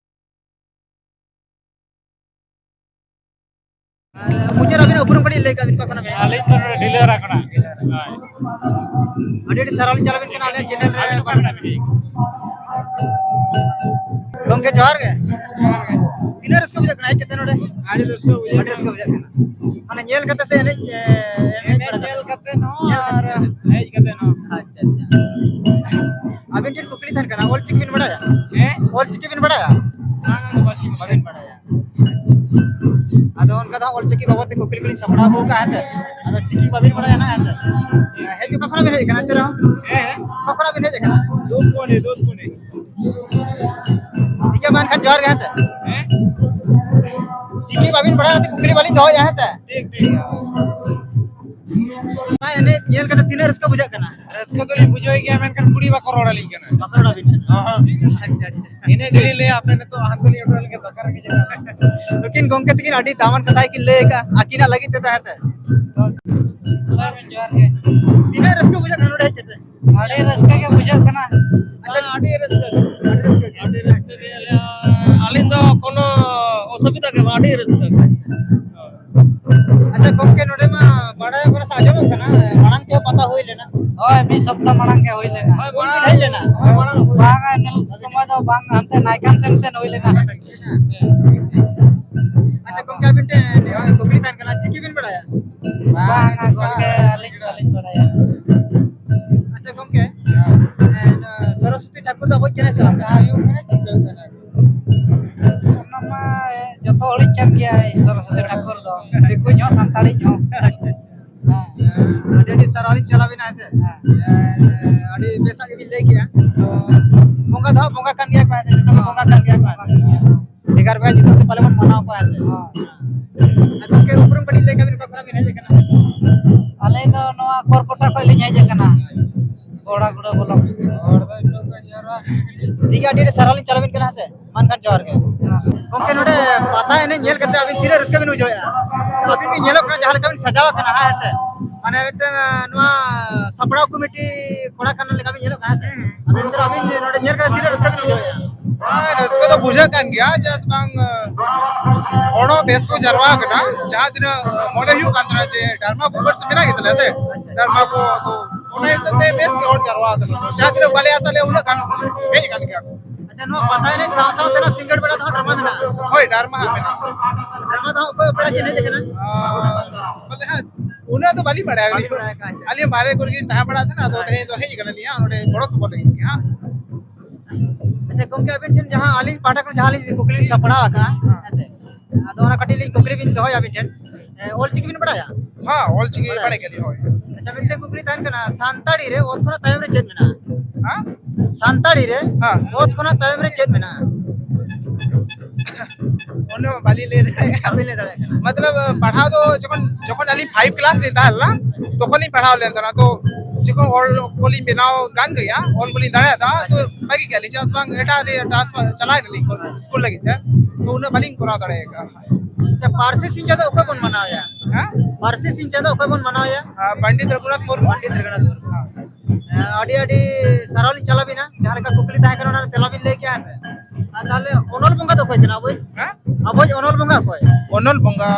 ᱟᱨ ᱢᱩᱪᱟᱹᱫ ᱟᱹᱵᱤᱱᱟᱜ ᱩᱯᱨᱩᱢ ᱠᱟᱹᱴᱤᱡ ᱞᱟᱹᱭ ᱠᱟᱜ ᱵᱤᱱ, ᱚᱠᱟ ᱠᱷᱚᱱᱟᱜ ᱵᱤᱱ ᱦᱮᱡ ᱟᱠᱟᱱᱟ? ᱟᱹᱞᱤᱧ ᱫᱚ ᱱᱚᱰᱮ ᱰᱤᱞᱟᱹᱨᱟ ᱠᱷᱚᱱᱟᱜ᱾ ᱦᱳᱭ᱾ ᱟᱹᱰᱤ ᱟᱹᱰᱤ ᱥᱟᱨᱦᱟᱣ ᱞᱤᱧ ᱪᱟᱞ ᱟᱵᱤᱱ ᱠᱟᱱᱟ ᱟᱞᱮᱭᱟᱜ ᱪᱮᱱᱮᱞ ᱨᱮ᱾ ᱟᱹᱵᱤᱱ ᱚᱠᱟ ᱠᱷᱚᱱᱟᱜ ᱵᱤᱱ ᱦᱮᱡ ᱟᱠᱟᱱᱟ? ᱜᱚᱢᱠᱮ ᱡᱚᱦᱟᱨ ᱜᱮ᱾ ᱡᱚᱦᱟᱨ ᱜᱮ᱾ ᱛᱤᱱᱟᱹᱜ ᱨᱟᱹᱥᱠᱟᱹ ᱵᱩᱡᱷᱟᱹᱜ ᱠᱟᱱᱟ ᱦᱮᱡ ᱠᱟᱛᱮ ᱱᱚᱰᱮ? ᱟᱹᱰᱤ ᱨᱟᱹᱥᱠᱟᱹ ᱵᱩᱡᱷᱟᱹᱜ ᱟᱹᱰᱤ ᱠᱟᱱᱟ᱾ ᱨᱟᱹᱥᱠᱟᱹ ᱵᱩᱡᱷᱟᱹᱜ ᱠᱟᱱᱟ᱾ ᱢᱟᱱᱮ ᱧᱮᱞ ᱠᱟᱛᱮ ᱥᱮ ᱮᱱᱮᱡ, ᱮ, ᱮᱱᱮᱡ ᱮᱱᱮᱡ ᱵᱟᱲᱟ ᱧᱮᱞ ᱠᱟᱛᱮ? ᱠᱟᱛᱮ ᱦᱚᱸ ᱧᱮᱞ ᱟᱨ ᱠᱟᱛᱮ᱾ ᱦᱮᱡ ᱠᱟᱛᱮ ᱦᱚᱸ᱾ ᱟᱪᱪᱷᱟ, ᱟᱪᱪᱷᱟ᱾ ᱟᱹᱵᱤᱱ ᱴᱷᱮᱱ ᱠᱩᱠᱞᱤ ᱛᱟᱦᱮᱱ ᱠᱟᱱᱟ, ᱚᱞ ᱪᱤᱠᱤ ᱵᱤᱱ ᱵᱟᱲᱟᱭᱟ? ᱦᱮᱸ? ᱚᱞ ᱪᱤᱠᱤ ᱵᱤᱱ ᱵᱟᱲᱟᱭᱟ? ᱵᱟᱝ, ᱵᱟᱹᱞᱤᱧ ᱵᱟᱲᱟᱭᱟ᱾ ᱵᱟᱹᱵᱤᱱ ᱵᱟᱲᱟᱭᱟ᱾ ᱟᱫᱚ ᱚᱱᱠᱟ ᱫᱚ ᱦᱟᱸᱜ ᱚᱞ ᱪᱤᱠᱤ ᱵᱟᱵᱚᱫ ᱛᱮ ᱠᱩᱠᱞᱤ ᱠᱚᱞᱤᱧ ᱥᱟᱯᱲᱟᱣ ᱟᱹᱜᱩ ᱠᱟᱜᱼᱟ, ᱦᱮᱸ ᱥᱮ? ᱟᱫᱚ ᱪᱤᱠᱤ ᱵᱟᱹᱵᱤᱱ ᱵᱟᱲᱟᱭᱟ ᱱᱟᱜ, ᱦᱮᱸ ᱥᱮ? ᱦᱮᱡ ᱚᱠᱟ ᱠᱷᱚᱱᱟᱜ ᱵᱤᱱ ᱦᱮᱡ ᱟᱠᱟᱱᱟ ᱮᱱᱛᱮ ᱨᱮᱦᱚᱸ? ᱦᱮᱸ, ᱦᱮᱸ᱾ ᱚᱠᱟ ᱠᱷᱚᱱᱟᱜ ᱵᱤᱱ ᱦᱮᱡ ᱟᱠᱟᱱᱟ? ᱫᱩᱫᱷᱠᱩᱱᱰᱤ, ᱫᱩᱫᱷᱠᱩᱱᱰᱤ᱾ ᱴᱷᱤᱠ ᱜᱮᱭᱟ, ᱢᱟ ᱮᱱᱠᱷᱟᱱ ᱡᱚᱦᱟᱨ ᱜᱮ, ᱦᱮᱸ ᱥᱮ? ᱦᱮᱸ? ᱪᱤᱠᱤ ᱵᱟᱵᱤᱱ ᱵᱟᱲᱟᱭᱟ ᱚᱱᱟᱛᱮ ᱠᱩᱠᱞᱤ ᱵᱟᱞᱤᱧ ᱫᱚᱦᱚᱭᱟ, ᱦᱮᱸ ᱥᱮ? ᱴᱷᱤᱠ, ᱴᱷᱤᱠ᱾ ᱚᱱᱟ ᱮᱱᱮᱡ ᱧᱮᱞ ᱠᱟᱛᱮ ᱛᱤᱱᱟᱹᱜ ᱨᱟᱹᱥᱠᱟᱹ ᱵᱩᱡᱷᱟᱹᱜ ᱠᱟᱱᱟ? ᱨᱟᱹᱥᱠᱟᱹ ᱫᱚᱞᱤᱧ ᱵᱩᱡᱷᱟᱹᱣᱮᱫ ᱜᱮᱭᱟ, ᱢᱮᱱᱠᱷᱟᱱ ᱠᱩᱲᱤ ᱵᱟᱠᱚ ᱨᱚᱲ ᱟᱹᱞᱤᱧ ᱠᱟᱱᱟ᱾ ᱵᱟᱠᱚ ᱨᱚᱲ ᱟᱹᱵᱤᱱ ᱠᱟᱱᱟ? ᱚᱦᱚᱸ᱾ ᱟᱪᱪᱷᱟ, ᱟᱪᱪᱷᱟ᱾ ᱤᱱᱟᱹ ᱜᱮᱞᱤᱧ ᱞᱟᱹᱭᱟ, ᱟᱯᱮ ᱱᱤᱛᱚᱜ ᱦᱟᱱᱛᱮ ᱞᱤᱧ ᱩᱰᱩᱠ ᱞᱮᱱᱠᱷᱟᱱ ᱫᱟᱠᱟ ᱨᱮᱸᱜᱮᱡ ᱟᱠᱟᱫ ᱞᱤᱧᱟ᱾ ᱱᱩᱠᱤᱱ ᱜᱚᱢᱠᱮ ᱛᱟᱹᱠᱤᱱ ᱟᱹᱰᱤ ᱫᱟᱢᱟᱱ ᱠᱟᱛᱷᱟ ᱜᱮᱠᱤᱱ ᱞᱟᱹᱭ ᱟᱠᱟᱫᱼᱟ ᱟᱹᱠᱤᱱᱟᱜ ᱞᱟᱹᱜᱤᱫ ᱛᱮᱫᱚ, ᱦᱮᱸ ᱥᱮ? ᱦᱳᱭ, ᱡᱚᱦᱟᱨ ᱜᱮ᱾ ᱛᱤᱱᱟᱹᱜ ᱨᱟᱹᱥᱠᱟᱹ ᱵᱩᱡᱷᱟᱹᱜ ᱠᱟᱱᱟ ᱱᱚᱰᱮ ᱦᱮᱡ ᱠᱟᱛᱮ? ᱟᱹᱰᱤ ᱨᱟᱹᱥᱠᱟᱹ ᱜᱮ ᱵᱩᱡᱷᱟᱹᱜ ᱠᱟᱱᱟ᱾ ᱟᱪᱪᱷᱟ, ᱟᱹᱰᱤ ᱨᱟᱹᱥᱠᱟᱹ ᱜᱮ᱾ ᱟᱹᱰᱤ ᱨᱟᱹᱥᱠᱟᱹ ᱜᱮ᱾ ᱟᱹᱰᱤ ᱨᱟᱹᱥᱠᱟᱹ ᱜᱮ᱾ ᱟᱹᱞᱤᱧ ᱫᱚ ᱠᱳᱱᱳ ᱚᱥᱩᱵᱤᱫᱷᱟ ᱜᱮ ᱵᱟᱝ, ᱟᱹᱰᱤ ᱨᱟᱹᱥᱠᱟᱹ ᱜᱮ᱾ ᱟᱪᱪᱷᱟ, ᱜᱚᱢᱠᱮ, ᱱᱚᱰᱮ ᱢᱟ ᱵᱟᱲᱟᱭᱚᱜ ᱠᱟᱱᱟ ᱥᱮ ᱟᱸᱡᱚᱢᱚᱜ ᱠᱟᱱᱟ, ᱢᱟᱲᱟᱝ ᱛᱮᱦᱚᱸ ᱯᱟᱛᱟ ᱦᱩᱭ ᱞᱮᱱᱟ? ᱦᱳᱭ, ᱢᱤᱫ ᱥᱚᱯᱛᱟ ᱢᱟᱲᱟᱝ ᱜᱮ ᱦᱩᱭ ᱞᱮᱱᱟ᱾ ᱦᱳᱭ, ᱵᱤᱱ ᱦᱮᱡ ᱞᱮᱱᱟ? ᱦᱳᱭ, ᱢᱟᱲᱟᱝ ᱦᱩᱭ ᱞᱮᱱᱟ᱾ ᱵᱟᱝᱟ, ᱧᱮᱞ ᱥᱚᱢᱚᱭ ᱫᱚ ᱵᱟᱝ, ᱦᱟᱱᱛᱮ ᱱᱟᱭᱠᱟᱱ ᱥᱮᱱ ᱥᱮᱱ ᱦᱩᱭ ᱞᱮᱱᱟ᱾ ᱟᱪᱪᱷᱟ, ᱜᱚᱢᱠᱮ, ᱟᱹᱵᱤᱱ ᱴᱷᱮᱱ ᱠᱩᱠᱞᱤ ᱛᱟᱦᱮᱱ ᱠᱟᱱᱟ, ᱪᱤᱠᱤ ᱵᱤᱱ ᱵᱟᱲᱟᱭᱟ? ᱵᱟᱝᱟ ᱜᱚᱢᱠᱮ, ᱟᱹᱞᱤᱧ ᱵᱟᱹᱞᱤᱧ ᱵᱟᱲᱟᱭᱟ᱾ ᱟᱪᱪᱷᱟ ᱜᱚᱢᱠᱮ, ᱮ, ᱱᱚᱣᱟ ᱥᱚᱨᱚᱥᱚᱛᱤ ᱴᱷᱟᱹᱠᱩᱨ ᱫᱚ ᱟᱵᱚᱭᱤᱡ ᱠᱟᱱᱟᱭ ᱥᱮ ᱵᱟᱝ? ᱚᱱᱟ ᱢᱟ ᱡᱚᱛᱚ ᱦᱚᱲᱤᱡ ᱠᱟᱱ ᱜᱮᱭᱟᱭ ᱥᱚᱨᱚᱥᱚᱛᱤ ᱴᱷᱟᱹᱠᱩᱨ ᱫᱚ, ᱫᱤᱠᱩ ᱦᱚᱸ ᱥᱟᱱᱛᱟᱲᱤᱡ ᱦᱚᱸ᱾ ᱦᱮᱸ᱾ ᱟᱹᱰᱤ ᱟᱹᱰᱤ ᱥᱟᱨᱦᱟᱣ ᱞᱤᱧ ᱪᱟᱞ ᱟᱵᱤᱱᱟ, ᱦᱮᱸ ᱥᱮ? ᱦᱮᱸ᱾ ᱮ, ᱟᱹᱰᱤ ᱵᱮᱥᱟᱜ ᱜᱮᱵᱤᱱ ᱞᱟᱹᱭ ᱠᱮᱜᱼᱟ᱾ ᱛᱚ, ᱵᱚᱸᱜᱟ ᱫᱚ ᱦᱟᱸᱜ ᱵᱚᱸᱜᱟ ᱠᱟᱱ ᱜᱮᱭᱟ ᱠᱚ, ᱦᱮᱸ ᱥᱮ? ᱡᱚᱛᱚ ᱠᱚ ᱵᱚᱸᱜᱟ ᱠᱟᱱ ᱜᱮᱭᱟ ᱠᱚ, ᱦᱮᱸ ᱥᱮ? ᱵᱷᱮᱜᱟᱨ ᱵᱷᱮᱜᱟᱨ ᱧᱩᱛᱩᱢ ᱛᱮ ᱯᱟᱞᱮ ᱵᱚᱱ ᱢᱟᱱᱟᱣ ᱠᱚᱣᱟ, ᱦᱮᱸ ᱥᱮ? ᱦᱮᱸ᱾ ᱟᱨ ᱜᱚᱢᱠᱮ, ᱩᱯᱨᱩᱢ ᱠᱟᱹᱴᱤᱡ ᱞᱟᱹᱭ ᱠᱟᱜ ᱵᱤᱱ, ᱚᱠᱟ ᱠᱷᱚᱱᱟᱜ ᱵᱤᱱ ᱦᱮᱡ ᱟᱠᱟᱱᱟ? ᱟᱞᱮ ᱫᱚ ᱱᱚᱣᱟ ᱠᱚᱨᱠᱚᱴᱟ ᱠᱷᱚᱱ ᱞᱤᱧ ᱦᱮᱡ ᱟᱠᱟᱱᱟ, ᱵᱚᱲᱟᱜᱩᱲᱟᱹ ᱵᱞᱚᱠ᱾ ᱴᱷᱤᱠ ᱜᱮᱭᱟ, ᱟᱹᱰᱤ ᱟᱹᱰᱤ ᱥᱟᱨᱦᱟᱣ ᱞᱤᱧ ᱪᱟᱞ ᱟᱵᱤᱱ ᱠᱟᱱᱟ, ᱦᱮᱸ ᱥᱮ? ᱢᱟ ᱮᱱᱠᱷᱟᱱ ᱡᱚᱦᱟᱨ ᱜᱮ᱾ ᱜᱚᱢᱠᱮ, ᱱᱚᱰᱮ ᱯᱟᱛᱟ ᱮᱱᱮᱡ ᱧᱮᱞ ᱠᱟᱛᱮ ᱟᱹᱵᱤᱱ ᱛᱤᱱᱟᱹᱜ ᱨᱟᱹᱥᱠᱟᱹ ᱵᱤᱱ ᱵᱩᱡᱷᱟᱹᱣᱮᱫᱼᱟ? ᱟᱹᱵᱤᱱ ᱵᱤᱱ ᱧᱮᱞᱚᱜ ᱠᱟᱱᱟ ᱡᱟᱦᱟᱸ ᱞᱮᱠᱟ ᱵᱤᱱ ᱥᱟᱡᱟᱣ ᱟᱠᱟᱱᱟ, ᱦᱮᱸ ᱥᱮ? ᱢᱟᱱᱮ ᱢᱤᱫᱴᱟᱝ, ᱟᱸ, ᱱᱚᱣᱟ ᱥᱟᱯᱲᱟᱣ ᱠᱚᱢᱤᱴᱤ ᱠᱚᱲᱟ ᱠᱟᱱ ᱞᱮᱠᱟ ᱵᱤᱱ ᱧᱮᱞᱚᱜ ᱠᱟᱱᱟ, ᱦᱮᱸ ᱥᱮ? ᱟᱫᱚ ᱮᱱᱛᱮ ᱨᱮᱦᱚᱸ ᱟᱹᱵᱤᱱ ᱱᱚᱰᱮ ᱧᱮᱞ ᱠᱟᱛᱮ ᱛᱤᱱᱟᱹᱜ ᱨᱟᱹᱥᱠᱟᱹ ᱵᱤᱱ ᱵᱩᱡᱷᱟᱹᱣᱮᱫᱼᱟ? ᱦᱮᱸ, ᱨᱟᱹᱥᱠᱟᱹ ᱫᱚ ᱵᱩᱡᱷᱟᱹᱜ ᱠᱟᱱ ᱜᱮᱭᱟ, ᱪᱮᱫᱟᱜ ᱥᱮ ᱵᱟᱝ, ᱟᱸ, ᱦᱚᱲ ᱦᱚᱸ ᱵᱮᱥ ᱠᱚ ᱡᱟᱨᱣᱟ ᱟᱠᱟᱱᱟ᱾ ᱡᱟᱦᱟᱸ ᱛᱤᱱᱟᱹᱜ ᱢᱚᱱᱮ ᱦᱩᱭᱩᱜ ᱠᱟᱱ ᱛᱟᱦᱮᱱᱟ ᱡᱮ ᱰᱟᱨᱢᱟ ᱠᱚ ᱵᱟᱹᱲᱥᱤ ᱢᱮᱱᱟᱜ ᱜᱮ ᱛᱟᱞᱮᱭᱟ ᱥᱮ, ᱰᱟᱨᱢᱟ ᱠᱚ, ᱛᱚ ᱚᱱᱟ ᱦᱤᱥᱟᱹᱵ ᱛᱮ ᱵᱮᱥ ᱜᱮ ᱦᱚᱲ ᱡᱟᱨᱣᱟ ᱟᱠᱟᱱᱟ᱾ ᱡᱟᱦᱟᱸ ᱛᱤᱱᱟᱹᱜ ᱵᱟᱞᱮ ᱟᱥᱟ ᱞᱮᱫᱟ, ᱩᱱᱟᱹᱜ ᱜᱟᱱ ᱦᱮᱡ ᱟᱠᱟᱱ ᱜᱮᱭᱟ ᱠᱚ᱾ ᱟᱪᱪᱷᱟ, ᱱᱚᱣᱟ ᱯᱟᱛᱟ ᱮᱱᱮᱡ ᱥᱟᱶ ᱥᱟᱶᱛᱮ ᱱᱚᱣᱟ ᱥᱤᱸᱜᱟᱹᱲ ᱵᱮᱲᱟ ᱫᱚ ᱦᱟᱸᱜ ᱰᱨᱟᱢᱟ ᱢᱮᱱᱟᱜᱼᱟ? ᱦᱳᱭ, ᱰᱨᱟᱢᱟ ᱦᱟᱸᱜ ᱢᱮᱱᱟᱜᱼᱟ᱾ ᱰᱨᱟᱢᱟ ᱫᱚ ᱦᱟᱸᱜ ᱚᱠᱚᱭ ᱚᱯᱮᱨᱟ ᱠᱤᱱ ᱦᱮᱡ ᱟᱠᱟᱱᱟ? ᱟᱨ, ᱵᱚᱞᱮ ᱦᱟᱸᱜ, ᱩᱱᱟᱹᱜ ᱫᱚ ᱵᱟᱹᱞᱤᱧ ᱵᱟᱲᱟᱭᱟ᱾ ᱵᱟᱹᱞᱤᱧ ᱵᱟᱲᱟᱭ ᱟᱠᱟᱫᱼᱟ, ᱟᱪᱪᱷᱟ᱾ ᱟᱹᱞᱤᱧ ᱵᱟᱦᱨᱮ ᱠᱚᱨᱮ ᱜᱮᱞᱤᱧ ᱛᱟᱦᱮᱸ ᱵᱟᱲᱟᱜ ᱛᱟᱦᱮᱱᱟ, ᱟᱫᱚ ᱛᱮᱦᱮᱧ ᱫᱚ ᱦᱮᱡ ᱟᱠᱟᱱᱟᱞᱤᱧ ᱦᱟᱸᱜ, ᱱᱚᱰᱮ ᱜᱚᱲᱚ ᱥᱚᱯᱚᱦᱚᱫ ᱞᱟᱹᱜᱤᱫ ᱜᱮ ᱦᱟᱸᱜ᱾ ᱟᱪᱪᱷᱟ ᱜᱚᱢᱠᱮ, ᱟᱵᱤᱱ ᱴᱷᱮᱱ ᱡᱟᱦᱟᱸ ᱟᱹᱞᱤᱧ ᱯᱟᱦᱴᱟ ᱠᱷᱚᱱ ᱡᱟᱦᱟᱸ ᱞᱤᱧ ᱠᱩᱠᱞᱤ ᱞᱤᱧ ᱥᱟᱯᱲᱟᱣ ᱟᱠᱟᱫᱼᱟ, ᱦᱮᱸ ᱥᱮ, ᱟᱫᱚ ᱚᱱᱟ ᱠᱟᱹᱴᱤᱡ ᱞᱤᱧ ᱠᱩᱠᱞᱤ ᱵᱤᱱ ᱫᱚᱦᱚᱭᱟ ᱟᱵᱤᱱ ᱴᱷᱮᱱ᱾ ᱮ, ᱚᱞ ᱪᱤᱠᱤ ᱵᱤᱱ ᱵᱟᱲᱟᱭᱟ? ᱦᱮᱸ, ᱚᱞ ᱪᱤᱠᱤ ᱵᱟᱲᱟᱭ? ᱵᱟᱲᱟᱭ ᱜᱮᱭᱟᱞᱤᱧ, ᱦᱳᱭ᱾ ᱟᱪᱪᱷᱟ, ᱢᱤᱫᱴᱮᱱ ᱠᱩᱠᱞᱤ ᱛᱟᱦᱮᱱ ᱠᱟᱱᱟ, ᱥᱟᱱᱛᱟᱲᱤ ᱨᱮ ᱚᱛ ᱠᱷᱚᱱᱟᱜ ᱛᱟᱭᱚᱢ ᱨᱮ ᱪᱮᱫ ᱢᱮᱱᱟᱜᱼᱟ? ᱦᱮᱸ? ᱥᱟᱱᱛᱟᱲᱤ ᱨᱮ ᱦᱮᱸ᱾ ᱚᱛ ᱠᱷᱚᱱᱟᱜ ᱛᱟᱭᱚᱢ ᱨᱮ ᱪᱮᱫ ᱢᱮᱱᱟᱜᱼᱟ? ᱩᱱᱟᱹᱜ ᱵᱟᱹᱞᱤᱧ ᱞᱟᱹᱭ ᱫᱟᱲᱮᱭᱟᱜ ᱠᱟᱱᱟ᱾ ᱵᱟᱹᱞᱤᱧ ᱞᱟᱹᱭ ᱫᱟᱲᱮᱭᱟᱜ ᱠᱟᱱᱟ᱾ ᱢᱚᱛᱞᱚᱵ, ᱯᱟᱲᱦᱟᱣ ᱫᱚ ᱡᱚᱠᱷᱚᱱ, ᱡᱚᱠᱷᱚᱱ ᱟᱹᱞᱤᱧ ᱯᱷᱟᱭᱤᱵᱷ ᱠᱞᱟᱥ ᱞᱤᱧ ᱛᱟᱦᱮᱸ ᱞᱮᱱᱟ, ᱛᱚᱠᱷᱚᱱ ᱞᱤᱧ ᱯᱟᱲᱦᱟᱣ ᱞᱮᱱ ᱛᱟᱦᱮᱱᱟ᱾ ᱛᱚ ᱡᱚᱠᱷᱚᱱ ᱚᱞ ᱠᱚᱞᱤᱧ ᱵᱮᱱᱟᱣ ᱜᱟᱱ ᱜᱮᱭᱟ, ᱚᱞ ᱠᱚᱞᱤᱧ ᱫᱟᱲᱮᱭᱟᱜᱼᱟ, ᱛᱚ ᱵᱟᱹᱜᱤ ᱠᱮᱫᱼᱟ ᱞᱤᱧ᱾ ᱪᱟᱥ ᱵᱟᱝ, ᱮᱴᱟᱜ ᱨᱮ ᱴᱨᱟᱱᱥᱯᱷᱟᱨ ᱪᱟᱞᱟᱣ ᱮᱱᱟᱞᱤᱧ ᱥᱠᱩᱞ ᱞᱟᱹᱜᱤᱫ ᱛᱮ, ᱛᱚ ᱩᱱᱟᱹᱜ ᱵᱟᱹᱞᱤᱧ ᱠᱚᱨᱟᱣ ᱫᱟᱲᱮ ᱟᱠᱟᱫᱼᱟ᱾ ᱟᱪᱪᱷᱟ, ᱯᱟᱹᱨᱥᱤ ᱥᱤᱧ ᱪᱟᱸᱫᱳ ᱚᱠᱚᱭ ᱵᱚᱱ ᱢᱟᱱᱟᱣᱮᱭᱟ? ᱦᱮᱸ? ᱯᱟᱹᱨᱥᱤ ᱥᱤᱧ ᱪᱟᱸᱫᱳ ᱚᱠᱚᱭ ᱵᱚᱱ ᱢᱟᱱᱟᱣᱮᱭᱟ? ᱟᱨ ᱯᱚᱱᱰᱤᱛ ᱨᱚᱜᱷᱩᱱᱟᱛᱷ ᱢᱩᱨᱢᱩ᱾ ᱯᱚᱱᱰᱤᱛ ᱨᱚᱜᱷᱩᱱᱟᱛᱷ ᱢᱩᱨᱢᱩ᱾ ᱦᱮᱸ, ᱟᱹᱰᱤ ᱟᱹᱰᱤ ᱥᱟᱨᱦᱟᱣ ᱞᱤᱧ ᱪᱟᱞ ᱟᱵᱤᱱᱟ, ᱡᱟᱦᱟᱸ ᱞᱮᱠᱟ ᱠᱩᱠᱞᱤ ᱛᱟᱦᱮᱸ ᱠᱟᱱᱟ, ᱚᱱᱟ ᱨᱮᱱᱟᱜ ᱛᱮᱞᱟ ᱵᱤᱱ ᱞᱟᱹᱭ ᱠᱮᱜᱼᱟ ᱥᱮ᱾ ᱟᱨ ᱛᱟᱦᱚᱞᱮ ᱚᱱᱚᱞ ᱵᱚᱸᱜᱟ ᱫᱚ ᱚᱠᱚᱭ ᱠᱟᱱᱟ ᱟᱵᱚᱭᱤᱡ? ᱦᱮᱸ? ᱟᱵᱚᱭᱤᱡ ᱚᱱᱚᱞ ᱵᱚᱸᱜᱟ ᱚᱠᱚᱭ? ᱚᱱᱚᱞ ᱵᱚᱸᱜᱟ,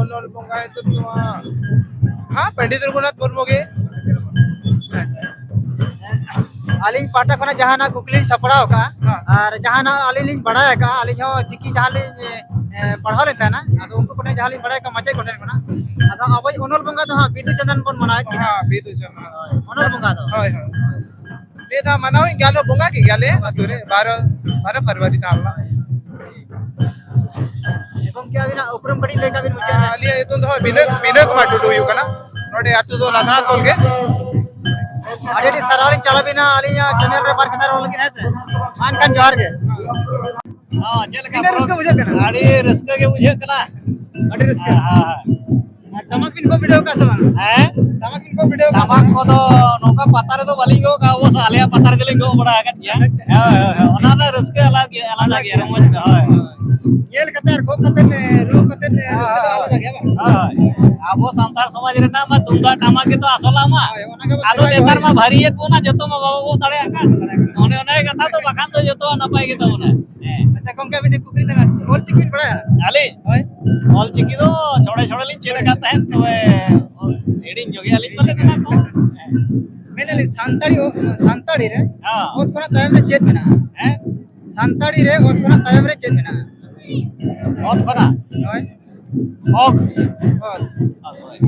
ᱚᱱᱚᱞ ᱵᱚᱸᱜᱟ ᱦᱤᱥᱟᱹᱵ ᱛᱮᱢᱟ, ᱦᱮᱸ, ᱯᱚᱱᱰᱤᱛ ᱨᱚᱜᱷᱩᱱᱟᱛᱷ ᱢᱩᱨᱢᱩ ᱜᱮ᱾ ᱟᱹᱞᱤᱧ ᱯᱟᱦᱴᱟ ᱠᱷᱚᱱᱟᱜ ᱡᱟᱦᱟᱱᱟᱜ ᱠᱩᱠᱞᱤ ᱞᱤᱧ ᱥᱟᱯᱲᱟᱣ ᱟᱠᱟᱫᱼᱟ, ᱦᱮᱸ᱾ ᱟᱨ ᱡᱟᱦᱟᱱᱟᱜ ᱟᱹᱞᱤᱧ ᱞᱤᱧ ᱵᱟᱲᱟᱭ ᱟᱠᱟᱫᱼᱟ, ᱟᱹᱞᱤᱧ ᱦᱚᱸ ᱪᱤᱠᱤ ᱡᱟᱦᱟᱸ ᱞᱤᱧ, ᱮ, ᱯᱟᱲᱦᱟᱣ ᱞᱮᱱ ᱛᱟᱦᱮᱱᱟ, ᱟᱫᱚ ᱩᱱᱠᱩ ᱠᱚᱴᱷᱮᱱ ᱡᱟᱦᱟᱸ ᱞᱤᱧ ᱵᱟᱲᱟᱭ ᱟᱠᱟᱫᱼᱟ ᱢᱟᱪᱮᱫ ᱠᱚᱴᱷᱮᱱ ᱠᱷᱚᱱᱟᱜ, ᱟᱫᱚ ᱟᱵᱚᱭᱤᱡ ᱚᱱᱚᱞ ᱵᱚᱸᱜᱟ ᱫᱚ ᱦᱟᱸᱜ ᱵᱤᱫᱩ ᱪᱟᱸᱫᱟᱱ ᱵᱚᱱ ᱢᱟᱱᱟᱣᱮᱫ ᱠᱤᱱᱟ᱾ ᱦᱮᱸ, ᱵᱤᱫᱩ ᱪᱟᱸᱫᱟᱱ᱾ ᱦᱳᱭ, ᱚᱱᱚᱞ ᱵᱚᱸᱜᱟ ᱫᱚ᱾ ᱦᱳᱭ, ᱦᱳᱭ᱾ ᱱᱤᱭᱟᱹ ᱫᱷᱟᱣ ᱢᱟᱱᱟᱣ ᱜᱮᱭᱟᱞᱮ ᱟᱹᱛᱩ ᱨᱮ, ᱵᱟᱨᱚ, ᱵᱟᱨᱚ ᱯᱷᱮᱵᱽᱨᱩᱣᱟᱨᱤ ᱛᱟᱦᱮᱸ ᱞᱮᱱᱟ᱾ ᱜᱚᱢᱠᱮ, ᱟᱹᱵᱤᱱᱟᱜ ᱩᱯᱨᱩᱢ ᱠᱟᱹᱴᱤᱡ ᱞᱟᱹᱭ ᱠᱟᱜ ᱵᱤᱱ ᱢᱩᱪᱟᱹᱫ ᱨᱮ᱾ ᱟᱹᱞᱤᱧᱟᱜ ᱧᱩᱛᱩᱢ ᱫᱚ ᱵᱤᱱᱳᱫ, ᱵᱤᱱᱳᱫ ᱠᱩᱢᱟᱨ ᱴᱩᱰᱩ ᱦᱩᱭᱩᱜ ᱠᱟᱱᱟ᱾ ᱱᱚᱰᱮ ᱟᱹᱛᱩ ᱫᱚ ᱞᱟᱫᱷᱟᱨᱟ ᱥᱳᱞ ᱜᱮ᱾ ᱟᱹᱰᱤ ᱟᱹᱰᱤ ᱥᱟᱨᱦᱟᱣ ᱞᱤᱧ ᱪᱟᱞ ᱟᱵᱤᱱᱟ ᱟᱹᱞᱤᱧᱟᱜ ᱪᱮᱱᱮᱞ ᱨᱮ ᱵᱟᱨ ᱠᱟᱛᱷᱟ ᱨᱚᱲ ᱞᱟᱹᱜᱤᱫ, ᱦᱮᱸ ᱥᱮ? ᱢᱟ ᱮᱱᱠᱷᱟᱱ ᱡᱚᱦᱟᱨ ᱜᱮ᱾ ᱦᱚᱸ, ᱪᱮᱫ ᱞᱮᱠᱟ ᱛᱤᱱᱟᱹᱜ ᱯᱚᱨᱚᱵᱽ? ᱨᱟᱹᱥᱠᱟᱹ ᱵᱩᱡᱷᱟᱹᱜ ᱠᱟᱱᱟ? ᱟᱹᱰᱤ ᱨᱟᱹᱥᱠᱟᱹ ᱜᱮ ᱵᱩᱡᱷᱟᱹᱜ ᱠᱟᱱᱟ᱾ ᱟᱹᱰᱤ ᱨᱟᱹᱥᱠᱟᱹ᱾ ᱦᱮᱸ, ᱦᱮᱸ, ᱦᱮᱸ᱾ ᱟᱨ ᱴᱟᱢᱟᱠ ᱵᱤᱱ ᱜᱚᱜ ᱵᱤᱰᱟᱹᱣ ᱠᱟᱜᱼᱟ ᱥᱮ ᱵᱟᱝ? ᱦᱮᱸ? ᱴᱟᱢᱟᱠ ᱵᱤᱱ ᱜᱚᱜ ᱵᱤᱰᱟᱹᱣ ᱠᱟᱜᱼᱟ ᱥᱮ ᱴᱟᱢᱟᱠ ᱵᱟᱝ? ᱠᱚᱫᱚ ᱱᱚᱝᱠᱟ ᱯᱟᱛᱟ ᱨᱮᱫᱚ ᱵᱟᱹᱞᱤᱧ ᱜᱚᱜ ᱠᱟᱜᱼᱟ, ᱚᱵᱚᱥᱥᱚ ᱟᱞᱮᱭᱟᱜ ᱯᱟᱛᱟ ᱨᱮᱫᱚᱞᱤᱧ ᱜᱚᱜ ᱵᱟᱲᱟ ᱟᱠᱟᱫ ᱜᱮᱭᱟ᱾ ᱦᱮᱸ, ᱦᱮᱸ, ᱦᱮᱸ, ᱚᱱᱟ ᱨᱮᱱᱟᱜ ᱨᱟᱹᱥᱠᱟᱹ ᱟᱞᱟᱜᱽ ᱜᱮ, ᱟᱞᱟᱫᱟ ᱜᱮᱭᱟ, ᱨᱚᱢᱚᱡᱽ ᱫᱚ, ᱦᱳᱭ᱾ ᱧᱮᱞ ᱠᱟᱛᱮ ᱟᱨ ᱜᱚᱜ ᱠᱟᱛᱮ, ᱮ, ᱨᱩ ᱠᱟᱛᱮ, ᱮ, ᱨᱟᱹᱥᱠᱟᱹ ᱫᱚ ᱟᱞᱟᱫᱟ ᱜᱮᱭᱟ ᱵᱟᱝ? ᱦᱳᱭ, ᱦᱳᱭ᱾ ᱟᱵᱚ ᱥᱟᱱᱛᱟᱲ ᱥᱚᱢᱟᱡᱽ ᱨᱮᱱᱟᱜ ᱢᱟ ᱛᱩᱢᱫᱟᱜ ᱴᱟᱢᱟᱠ ᱜᱮᱛᱚ ᱟᱥᱚᱞᱟᱜ ᱢᱟ᱾ ᱦᱳᱭ, ᱚᱱᱟ ᱜᱮᱵᱚ ᱟᱫᱚ ᱥᱮᱬᱟ ᱱᱮᱛᱟᱨ ᱢᱟ ᱫᱚᱦᱚᱭᱟ᱾ ᱵᱷᱟᱹᱨᱤᱭᱟᱹ ᱠᱚ ᱚᱱᱟ ᱡᱚᱛᱚ ᱢᱟ ᱵᱟᱵᱚ ᱜᱚᱜ ᱫᱟᱲᱮᱭᱟᱜ ᱠᱟᱱ᱾ ᱚᱱᱮ ᱚᱱᱟ ᱜᱮ ᱠᱟᱛᱷᱟ ᱫᱚ, ᱵᱟᱠᱷᱟᱱ ᱫᱚ ᱡᱚᱛᱚᱣᱟᱜ ᱱᱟᱯᱟᱭ ᱜᱮ ᱛᱟᱵᱚᱱᱟ᱾ ᱦᱮᱸ᱾ ᱟᱪᱪᱷᱟ ᱜᱚᱢᱠᱮ, ᱢᱤᱫᱴᱮᱱ ᱠᱩᱠᱞᱤ ᱛᱟᱦᱮᱱᱟ, ᱚᱞ ᱪᱤᱠᱤ ᱵᱤᱱ ᱵᱟᱲᱟᱭᱟ? ᱟᱹᱞᱤᱧ? ᱦᱳᱭ᱾ ᱚᱞ ᱪᱤᱠᱤ ᱫᱚ ᱪᱷᱚᱲᱮ ᱪᱷᱚᱲᱮ ᱞᱤᱧ ᱪᱮᱫ ᱟᱠᱟᱫ ᱛᱟᱦᱮᱸᱫ, ᱛᱚᱵᱮ ᱦᱤᱲᱤᱧ ᱧᱚᱜᱮᱜᱼᱟ ᱞᱤᱧ ᱯᱟᱞᱮᱱ ᱚᱱᱟ ᱠᱚ᱾ ᱦᱮᱸ᱾ ᱢᱮᱱᱮᱫᱼᱟ ᱞᱤᱧ, ᱥᱟᱱᱛᱟᱲᱤ ᱚ-, ᱥᱟᱱᱛᱟᱲᱤ ᱨᱮ ᱦᱮᱸ᱾ ᱚᱛ ᱠᱷᱚᱱᱟᱜ ᱛᱟᱭᱚᱢ ᱨᱮ ᱪᱮᱫ ᱢᱮᱱᱟᱜᱼᱟ? ᱦᱮᱸ? ᱥᱟᱱᱛᱟᱲᱤ ᱨᱮ ᱚᱛ ᱠᱷᱚᱱᱟᱜ ᱛᱟᱭᱚᱢ ᱨᱮ ᱪᱮᱫ ᱢᱮᱱᱟᱜᱼᱟ? ᱚᱛ ᱠᱷᱚᱱᱟᱜ? ᱦᱳᱭ᱾ ᱚᱠ᱾ ᱚᱛ᱾ ᱦᱳᱭ᱾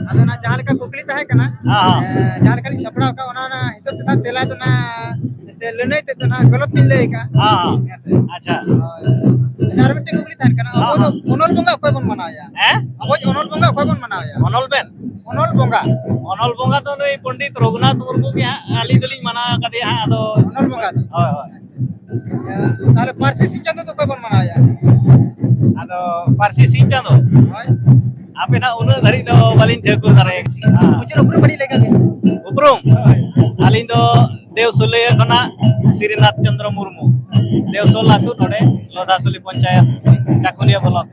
ᱟᱫᱚ ᱚᱱᱟ ᱡᱟᱦᱟᱸ ᱞᱮᱠᱟ ᱠᱩᱠᱞᱤ ᱛᱟᱦᱮᱸ ᱠᱟᱱᱟ, ᱦᱮᱸ, ᱦᱮᱸ᱾ ᱮ, ᱡᱟᱦᱟᱸ ᱞᱮᱠᱟ ᱞᱤᱧ ᱥᱟᱯᱲᱟᱣ ᱟᱠᱟᱫ, ᱚᱱᱟ, ᱚᱱᱟ ᱦᱤᱥᱟᱹᱵ ᱛᱮ ᱱᱟᱜ ᱛᱮᱞᱟ ᱫᱚ ᱱᱟᱜ ᱥᱮ ᱞᱟᱹᱱᱟᱹᱭ ᱛᱮᱫ ᱫᱚ ᱱᱟᱜ ᱜᱟᱞᱟᱛ ᱵᱤᱱ ᱞᱟᱹᱭ ᱟᱠᱟᱫᱼᱟ᱾ ᱦᱮᱸ, ᱦᱮᱸ᱾ ᱦᱮᱸ ᱥᱮ? ᱟᱪᱪᱷᱟ᱾ ᱦᱳᱭ᱾ ᱟᱪᱪᱷᱟ, ᱟᱨ ᱢᱤᱫᱴᱮᱱ ᱠᱩᱠᱞᱤ ᱛᱟᱦᱮᱱ ᱠᱟᱱᱟ, ᱦᱮᱸ, ᱟᱵᱚ ᱫᱚ ᱦᱮᱸ᱾ ᱚᱱᱚᱞ ᱵᱚᱸᱜᱟ ᱚᱠᱚᱭ ᱵᱚᱱ ᱢᱟᱱᱟᱣᱮᱭᱟ? ᱦᱮᱸ? ᱟᱵᱚᱭᱤᱡ ᱚᱱᱚᱞ ᱵᱚᱸᱜᱟ ᱚᱠᱚᱭ ᱵᱚᱱ ᱢᱟᱱᱟᱣᱮᱭᱟ? ᱚᱱᱚᱞ ᱵᱮᱱ? ᱚᱱᱚᱞ ᱵᱚᱸᱜᱟ᱾ ᱚᱱᱚᱞ ᱵᱚᱸᱜᱟ ᱫᱚ ᱱᱩᱭ ᱯᱚᱱᱰᱤᱛ ᱨᱚᱜᱷᱩᱱᱟᱛᱷ ᱢᱩᱨᱢᱩ ᱜᱮ ᱦᱟᱸᱜ, ᱟᱹᱞᱤᱧ ᱫᱚᱞᱤᱧ ᱢᱟᱱᱟᱣ ᱟᱠᱟᱫᱮᱭᱟ ᱦᱟᱸᱜ, ᱟᱫᱚ ᱚᱱᱚᱞ ᱵᱚᱸᱜᱟ ᱫᱚ? ᱦᱳᱭ, ᱦᱳᱭ᱾ ᱛᱟᱦᱚᱞᱮ ᱯᱟᱹᱨᱥᱤ ᱥᱤᱧ ᱪᱟᱸᱫᱚ ᱫᱚ ᱚᱠᱚᱭ ᱵᱚᱱ ᱢᱟᱱᱟᱣᱮᱫᱼᱟ? ᱟᱫᱚ ᱯᱟᱹᱨᱥᱤ ᱥᱤᱧ ᱪᱟᱸᱫᱚ ᱦᱳᱭ᱾ ᱦᱟᱯᱮ ᱱᱟᱜ ᱩᱱᱟᱹᱜ ᱫᱷᱟᱹᱨᱤᱡ ᱫᱚ ᱵᱟᱹᱞᱤᱧ ᱴᱷᱟᱹᱣᱠᱟᱹ ᱫᱟᱲᱮ ᱠᱟᱜᱼᱟ᱾ ᱢᱩᱪᱟᱹᱫ ᱩᱯᱨᱩᱢ ᱠᱟᱹᱴᱤᱡ ᱞᱟᱹᱭ ᱠᱟᱜ ᱵᱤᱱ᱾ ᱩᱯᱨᱩᱢ? ᱟᱹᱞᱤᱧ ᱫᱚ ᱫᱮᱣᱥᱩᱞᱤᱭᱟᱹ ᱠᱷᱚᱱᱟᱜ ᱥᱨᱤᱱᱟᱛᱷ ᱪᱚᱸᱫᱽᱨᱚ ᱢᱩᱨᱢᱩ, ᱫᱮᱣᱥᱳᱞ ᱟᱹᱛᱩ, ᱱᱚᱰᱮ ᱞᱚᱫᱷᱟᱥᱩᱞᱤ ᱯᱚᱧᱪᱟᱭᱮᱛ, ᱪᱟᱠᱩᱞᱤᱭᱟᱹ ᱵᱞᱚᱠ᱾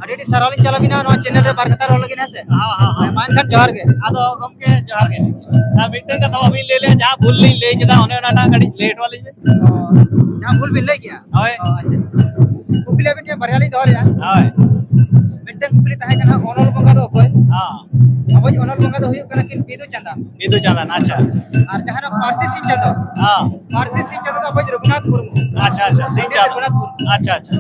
ᱟᱹᱰᱤ ᱟᱹᱰᱤ ᱥᱟᱨᱦᱟᱣ ᱞᱤᱧ ᱪᱟᱞ ᱟᱵᱤᱱᱟ ᱱᱚᱣᱟ ᱪᱮᱱᱮᱞ ᱨᱮ ᱵᱟᱨ ᱠᱟᱛᱷᱟ ᱨᱚᱲ ᱞᱟᱹᱜᱤᱫ, ᱦᱮᱸ ᱥᱮ? ᱦᱮᱸ, ᱦᱮᱸ, ᱦᱮᱸ᱾ ᱢᱟ ᱮᱱᱠᱷᱟᱱ ᱡᱚᱦᱟᱨ ᱜᱮ᱾ ᱟᱫᱚ ᱜᱚᱢᱠᱮ ᱡᱚᱦᱟᱨ ᱜᱮ᱾ ᱟᱨ ᱢᱤᱫᱴᱮᱱ ᱠᱟᱛᱷᱟ ᱵᱟᱹᱵᱤᱱ ᱞᱟᱹᱭ ᱞᱮᱫᱼᱟ, ᱡᱟᱦᱟᱸ ᱵᱷᱩᱞ ᱞᱤᱧ ᱞᱟᱹᱭ ᱠᱮᱫᱟ ᱚᱱᱮ ᱚᱱᱟᱴᱟᱜ ᱠᱟᱹᱴᱤᱡ ᱞᱟᱹᱭ ᱦᱚᱴᱚ ᱟᱹᱞᱤᱧ ᱵᱤᱱ᱾ ᱚ, ᱡᱟᱦᱟᱸ ᱵᱷᱩᱞ ᱵᱤᱱ ᱞᱟᱹᱭ ᱠᱮᱜᱼᱟ? ᱦᱳᱭ᱾ ᱚ, ᱟᱪᱪᱷᱟ᱾ ᱠᱩᱠᱞᱤ ᱟᱹᱵᱤᱱ ᱴᱷᱮᱱ ᱵᱟᱨᱭᱟ ᱞᱤᱧ ᱫᱚᱦᱚ ᱞᱮᱜᱼᱟ᱾ ᱦᱳᱭ᱾ ᱢᱤᱫᱴᱟᱝ ᱠᱩᱠᱞᱤ ᱛᱟᱦᱮᱸ ᱠᱟᱱᱟ, ᱚᱱᱚᱞ ᱵᱚᱸᱜᱟ ᱫᱚ ᱚᱠᱚᱭ? ᱦᱮᱸ᱾ ᱟᱵᱚᱭᱤᱡ ᱚᱱᱚᱞ ᱵᱚᱸᱜᱟ ᱫᱚ ᱦᱩᱭᱩᱜ ᱠᱟᱱᱟ ᱠᱤᱱ ᱵᱤᱫᱩ ᱪᱟᱸᱫᱟᱱ᱾ ᱵᱤᱫᱩ ᱪᱟᱸᱫᱟᱱ, ᱟᱪᱪᱷᱟ᱾ ᱟᱨ ᱡᱟᱦᱟᱸᱱᱟᱜ ᱯᱟᱹᱨᱥᱤ ᱥᱤᱧ ᱪᱟᱸᱫᱚ, ᱦᱮᱸ᱾ ᱯᱟᱹᱨᱥᱤ ᱥᱤᱧ ᱪᱟᱸᱫᱚ ᱫᱚ ᱟᱵᱚᱭᱤᱡ ᱨᱚᱜᱷᱩᱱᱟᱛᱷ ᱢᱩᱨᱢᱩ᱾ ᱟᱪᱪᱷᱟ, ᱟᱪᱪᱷᱟ, ᱥᱤᱧ ᱯᱚᱱᱰᱤᱛ ᱪᱟᱸᱫᱚ᱾ ᱨᱚᱜᱷᱩᱱᱟᱛᱷ ᱢᱩᱨᱢᱩ᱾ ᱟᱪᱪᱷᱟ, ᱟᱪᱪᱷᱟ᱾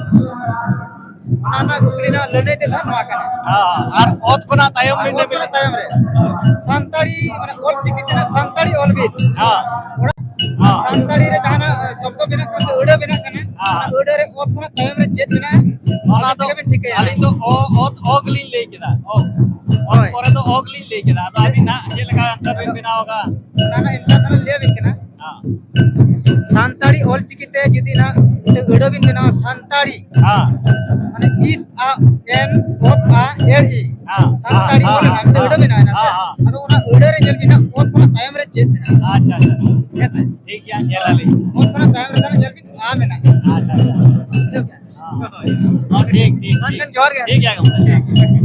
ᱚᱱᱟ ᱨᱮᱱᱟᱜ ᱠᱩᱠᱞᱤ ᱨᱮᱱᱟᱜ ᱞᱟᱹᱱᱟᱹᱭ ᱛᱮᱫ ᱫᱚ ᱱᱚᱣᱟ ᱠᱟᱱᱟ᱾ ᱦᱮᱸ, ᱟᱨ ᱚᱛ ᱠᱷᱚᱱᱟᱜ ᱛᱟᱭᱚᱢ ᱟᱨ ᱢᱤᱫᱴᱮᱱ ᱚᱛ ᱠᱷᱚᱱᱟᱜ ᱢᱮᱱᱟᱜᱼᱟ᱾ ᱛᱟᱭᱚᱢ ᱨᱮ ᱦᱮᱸ᱾ ᱥᱟᱱᱛᱟᱲᱤ, ᱢᱟᱱᱮ ᱚᱞ ᱪᱤᱠᱤ ᱛᱮ ᱥᱟᱱᱛᱟᱲᱤ ᱚᱞ ᱵᱤᱞ᱾ ᱦᱮᱸ᱾ ᱚᱱᱟ ᱦᱮᱸ᱾ ᱥᱟᱱᱛᱟᱲᱤ ᱨᱮ ᱡᱟᱦᱟᱸᱱᱟᱜ ᱥᱚᱵᱫᱚ ᱵᱮᱱᱟᱜ ᱠᱟᱱᱟ ᱥᱮ ᱟᱹᱲᱟᱹ ᱵᱮᱱᱟᱜ ᱠᱟᱱᱟ, ᱦᱮᱸ᱾ ᱚᱱᱟ ᱟᱹᱲᱟᱹ ᱨᱮ ᱚᱛ ᱠᱷᱚᱱᱟᱜ ᱛᱟᱭᱚᱢ ᱨᱮ ᱪᱮᱫ ᱢᱮᱱᱟᱜᱼᱟ? ᱚᱱᱟ ᱚᱱᱟ ᱫᱚ ᱛᱮᱜᱮ ᱵᱮᱱ ᱴᱷᱤᱠᱟᱹᱭᱟ᱾ ᱟᱹᱞᱤᱧ ᱫᱚ ᱚ, ᱚᱛ, ᱚ ᱜᱮᱞᱤᱧ ᱞᱟᱹᱭ ᱠᱮᱫᱟ᱾ ᱚ, ᱚᱛ ᱦᱳᱭ᱾ ᱯᱚᱨᱮ ᱫᱚ ᱚ ᱜᱮᱞᱤᱧ ᱞᱟᱹᱭ ᱠᱮᱫᱟ᱾ ᱟᱫᱚ ᱟᱹᱵᱤᱱ ᱱᱟᱦᱟᱜ ᱪᱮᱫ ᱞᱮᱠᱟ answer ᱵᱤᱱ ᱵᱮᱱᱟᱣ ᱟᱠᱟᱫᱼᱟ? ᱚᱱᱟ ᱨᱮᱱᱟᱜ answer ᱫᱚ ᱞᱟᱹᱭ ᱟᱵᱤᱱ ᱠᱟᱱᱟ᱾ ᱦᱮᱸ᱾ ᱥᱟᱱᱛᱟᱲᱤ ᱚᱞ ᱪᱤᱠᱤ ᱛᱮ ᱡᱩᱫᱤ ᱱᱟᱜ ᱢᱤᱫᱴᱟᱝ ᱟᱹᱲᱟᱹ ᱵᱤᱱ ᱵᱮᱱᱟᱣᱟ, ᱥᱟᱱᱛᱟᱲᱤ, ᱦᱮᱸ᱾ ᱢᱟᱱᱮ ᱤᱥ ᱟ ᱮᱱ ᱚᱛ ᱟ ᱮᱲ ᱤ, ᱦᱮᱸ᱾ ᱥᱟᱱᱛᱟᱲᱤ ᱦᱮᱸ, ᱚᱞ ᱨᱮᱱᱟᱜ ᱦᱮᱸ, ᱢᱤᱫᱴᱟᱝ ᱦᱮᱸ᱾ ᱟᱹᱲᱟᱹ ᱵᱮᱱᱟᱣ ᱮᱱᱟ ᱥᱮ? ᱦᱮᱸ, ᱦᱮᱸ᱾ ᱟᱫᱚ ᱚᱱᱟ ᱟᱹᱲᱟᱹ ᱨᱮ ᱧᱮᱞ ᱵᱤᱱ ᱱᱟᱜ ᱚᱛ ᱠᱷᱚᱱᱟᱜ ᱛᱟᱭᱚᱢ ᱨᱮ ᱪᱮᱫ ᱢᱮᱱᱟᱜᱼᱟ? ᱟᱪᱪᱷᱟ, ᱟᱪᱪᱷᱟ, ᱟᱪᱪᱷᱟ᱾ ᱦᱮᱸ ᱥᱮ? ᱴᱷᱤᱠ ᱜᱮᱭᱟ, ᱧᱮᱞ ᱟᱞᱤᱧ᱾ ᱚᱛ ᱠᱷᱚᱱᱟᱜ ᱛᱟᱭᱚᱢ ᱨᱮ ᱛᱟᱦᱞᱮ ᱧᱮᱞ ᱵᱤᱱ ᱟ ᱢᱮᱱᱟᱜᱼᱟ᱾ ᱟᱪᱪᱷᱟ, ᱟᱪᱪᱷᱟ, ᱟᱪᱪᱷᱟ᱾ ᱵᱩᱡᱷᱟᱹᱣ ᱠᱮᱫᱟ? ᱦᱮᱸ, ᱦᱮᱸ᱾ ᱦᱚᱸ, ᱴᱷᱤᱠ, ᱴᱷᱤᱠ, ᱢᱟ ᱴᱷᱤᱠ᱾ ᱮᱱᱠᱷᱟᱱ ᱡᱚᱦᱟᱨ ᱜᱮ᱾ ᱴᱷᱤᱠ ᱜᱮᱭᱟ ᱜᱚᱢᱠᱮ, ᱴᱷᱤᱠ᱾